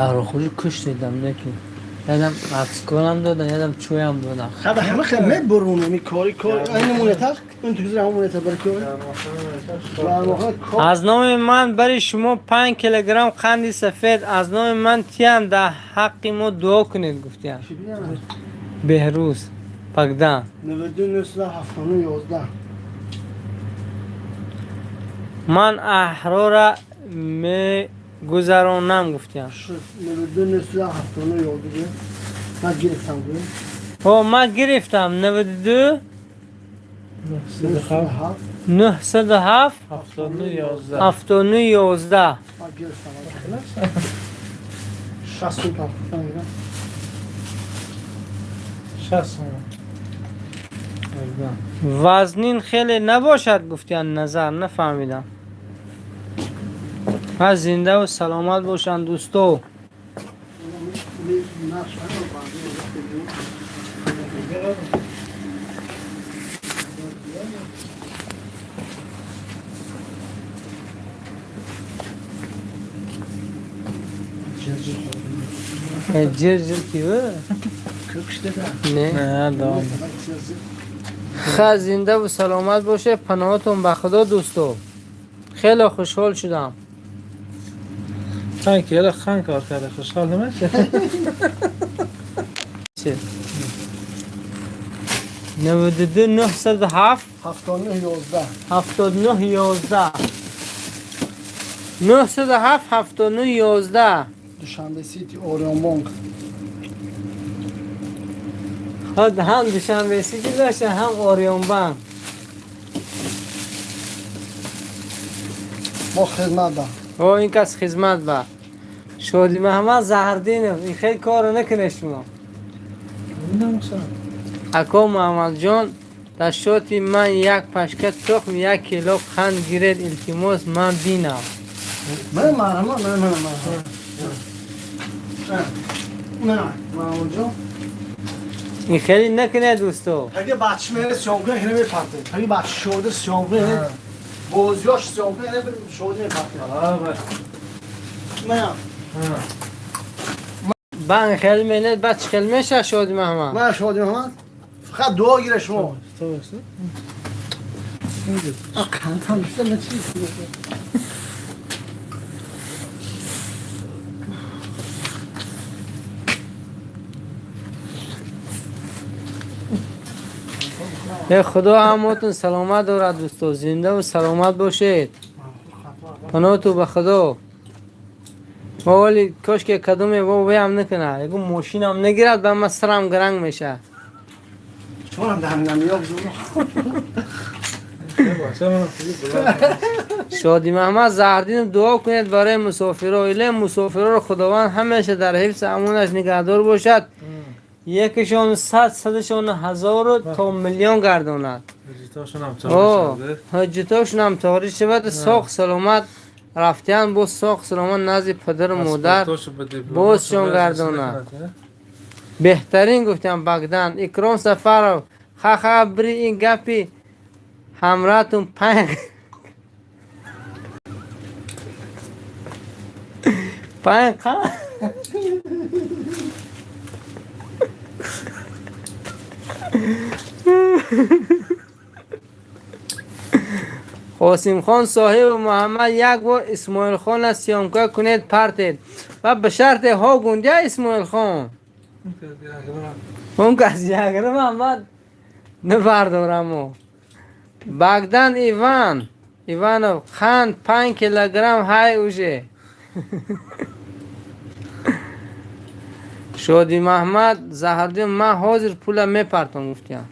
Аҳрохӯҷӣ куштедам, лекин ядам аксколам додан, ядам чӯям додан. Хада ҳама хел мебурун ми кори кор ин монета, ин ту зира монета бар кор. Аз номи ман бари шумо 5 килограмм қанди сафед аз номи ман тиям, дар ҳаққи мо дуо кунед, гуфтиям. Беҳрӯз Богдан. 92 979 11. Ман аҳрора мегузаронам, гуфтиям. 92 979 11. Ман гирифтам гӯ. О, ман гирифтам 92 907 907 79 11. 79 11. Ман гирифтам. 60 сум пардохтам. 60 сум. Вазнин хеле набошад, гуфтиям. Назар, нафаҳмидам. Ҳа, зиндаву саломат бошанд, дӯсто. Нақш Ҷир-ҷир ки? Не. Не, давом. Ха, зиндаву саломат бошед, паноҳатон ба Худо, дӯсто. Хеле хушҳол шудам. 5 кило қанд кор карда, хушҳол намешавӣ? Чӣ? 92 907 79 11. 79 11 907 79 11. Душанбе Сити, Орион Бонк. خود هم دوشنبه سیتی داشته هم اوریون بانک. мо хизмат ба. О, ин кас хизмат ба Шоди Муҳаммад Заҳрдинов, ин хел корро накунед шумо. Ако Муҳаммадҷон, дар шоти ман як пашка тухм, як кило қанд гиред, илтимос, ман бинам. Ман марҳамат, ман ман ман. Не, Маҳмудҷон. Ин хеле накунед, дӯсто. Агар бача мере съёмка хеле мепарте. Агар бача шода съёмка хеле бозиёш съёмка хеле шода мепарте. Ман Бан хеле менед, баъд чӣ хел меша, Шоди Муҳаммад? Ман Шоди Муҳаммад фақат дуо гире шумо. Қантам бишта на чиз. Э, Худо ҳамотон саломат дорад, дӯсто, зиндаву саломат бошед. Паноҳту ба Худо. Мо вале кошке кадоме во веам накунад, ягон мошинам нагирад, ба ман сарам гаранг мешавад. Шуморам дар намиёб. Шоди Муҳаммад Заҳрдинов, дуо кунед барои мусофиро. Иле мусофироро Худованд ҳамеша дар ҳифзи амонаш нигаҳдор бошад, якишон сад, садашон ҳазору то миллион гардонад. О, ҳуҷҷатошонам торӣ шавад, соғ саломат рафтиян, боз соғ саломат назди падару модар бозшон гардонад. Беҳтарин гуфтам, Багдан. Икром Сафаров, ха-ха, бири ин гапи ҳамраҳатун панг панг қа. Қосимхон соҳибу Муҳаммад, як бор Исмоилхона съёмка кунед, партед ва ба шарте ҳо гундя Исмоилхон. Он кас яграма ман набардорамо. Багдан Иван Иванов, қанд 5 килограмм ҳай уже. Шоди Маҳмад Заҳрдин, ман ҳозир пула мепартом гуфтиям.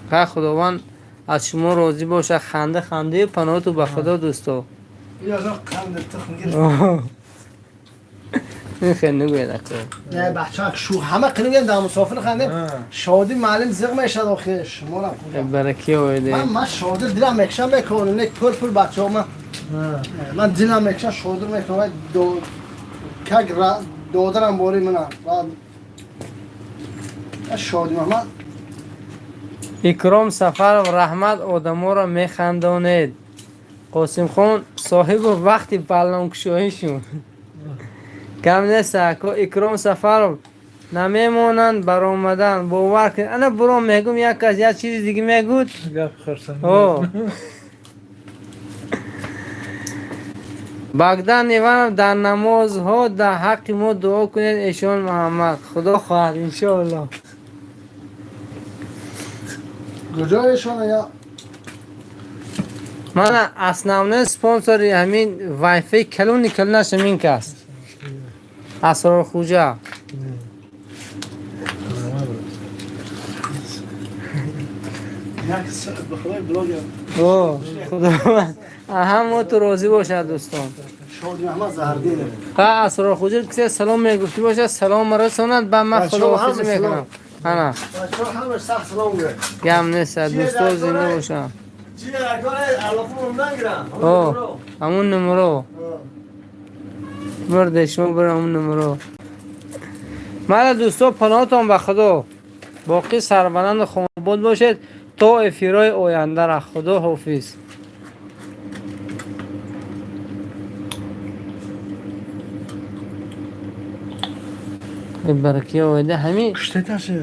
Ха, Худованд аз шумо розӣ бошад. Ханда хандаю паноҳту ба Худо, дӯсто. Қанд тухм гирифт. Ин хел нагӯяд, ако. Не, бача шу ҳама қилган дар мусофир ханде. Шоди маълим зиқ мешад охир шуморам. Бараки оиде. Ман шоди дилам мекшам мекунам, нек пур пур бачаҳо ман дилам мекшам шоди мекунам. Как додарам бори манам. Шоди ман. Икром Сафаров, раҳмат, одаморо механдонед. Қосимхон соҳибу, вақти баллонкушоишун кам нест, ако. Икром Сафаров, намемонанд баромадан, бовар кунед. Ана буром мегум, як кас як чизи дига мегӯд. О, Багдан Иванов, дар намозҳо дар ҳаққи мо дуо кунед. Эшон Муҳаммад, Худо хоҳад, иншоалло. Куҷоешон я? Мана основной спонсори ҳамин вайфаи калони калонаш ҳамин кас, Асрорхуҷа. Як ба худои блогер. О, Худованд ҳамо ту розӣ бошад, дӯстон. Шоди Маҳмад Заҳрдинов. Ха, Асрорхуҷа кисе салом мегуфтӣ бошад, салом расонад, ба ман худоҳофизӣ мекунам. Ана. Бачаҳо ҳамаш сахт салом гӯяд. Гам нест, дӯсто зинда бошанд. О, ҳамун номеро бурде шумо, бур ҳамун номеро. Мана, дӯсто, паноҳтон ба Худо, боқӣ сарбаланду хонобод бошед то эфирҳои ояндара. Худо ҳофиз. Бараки оида ҳамин. Куштеташа.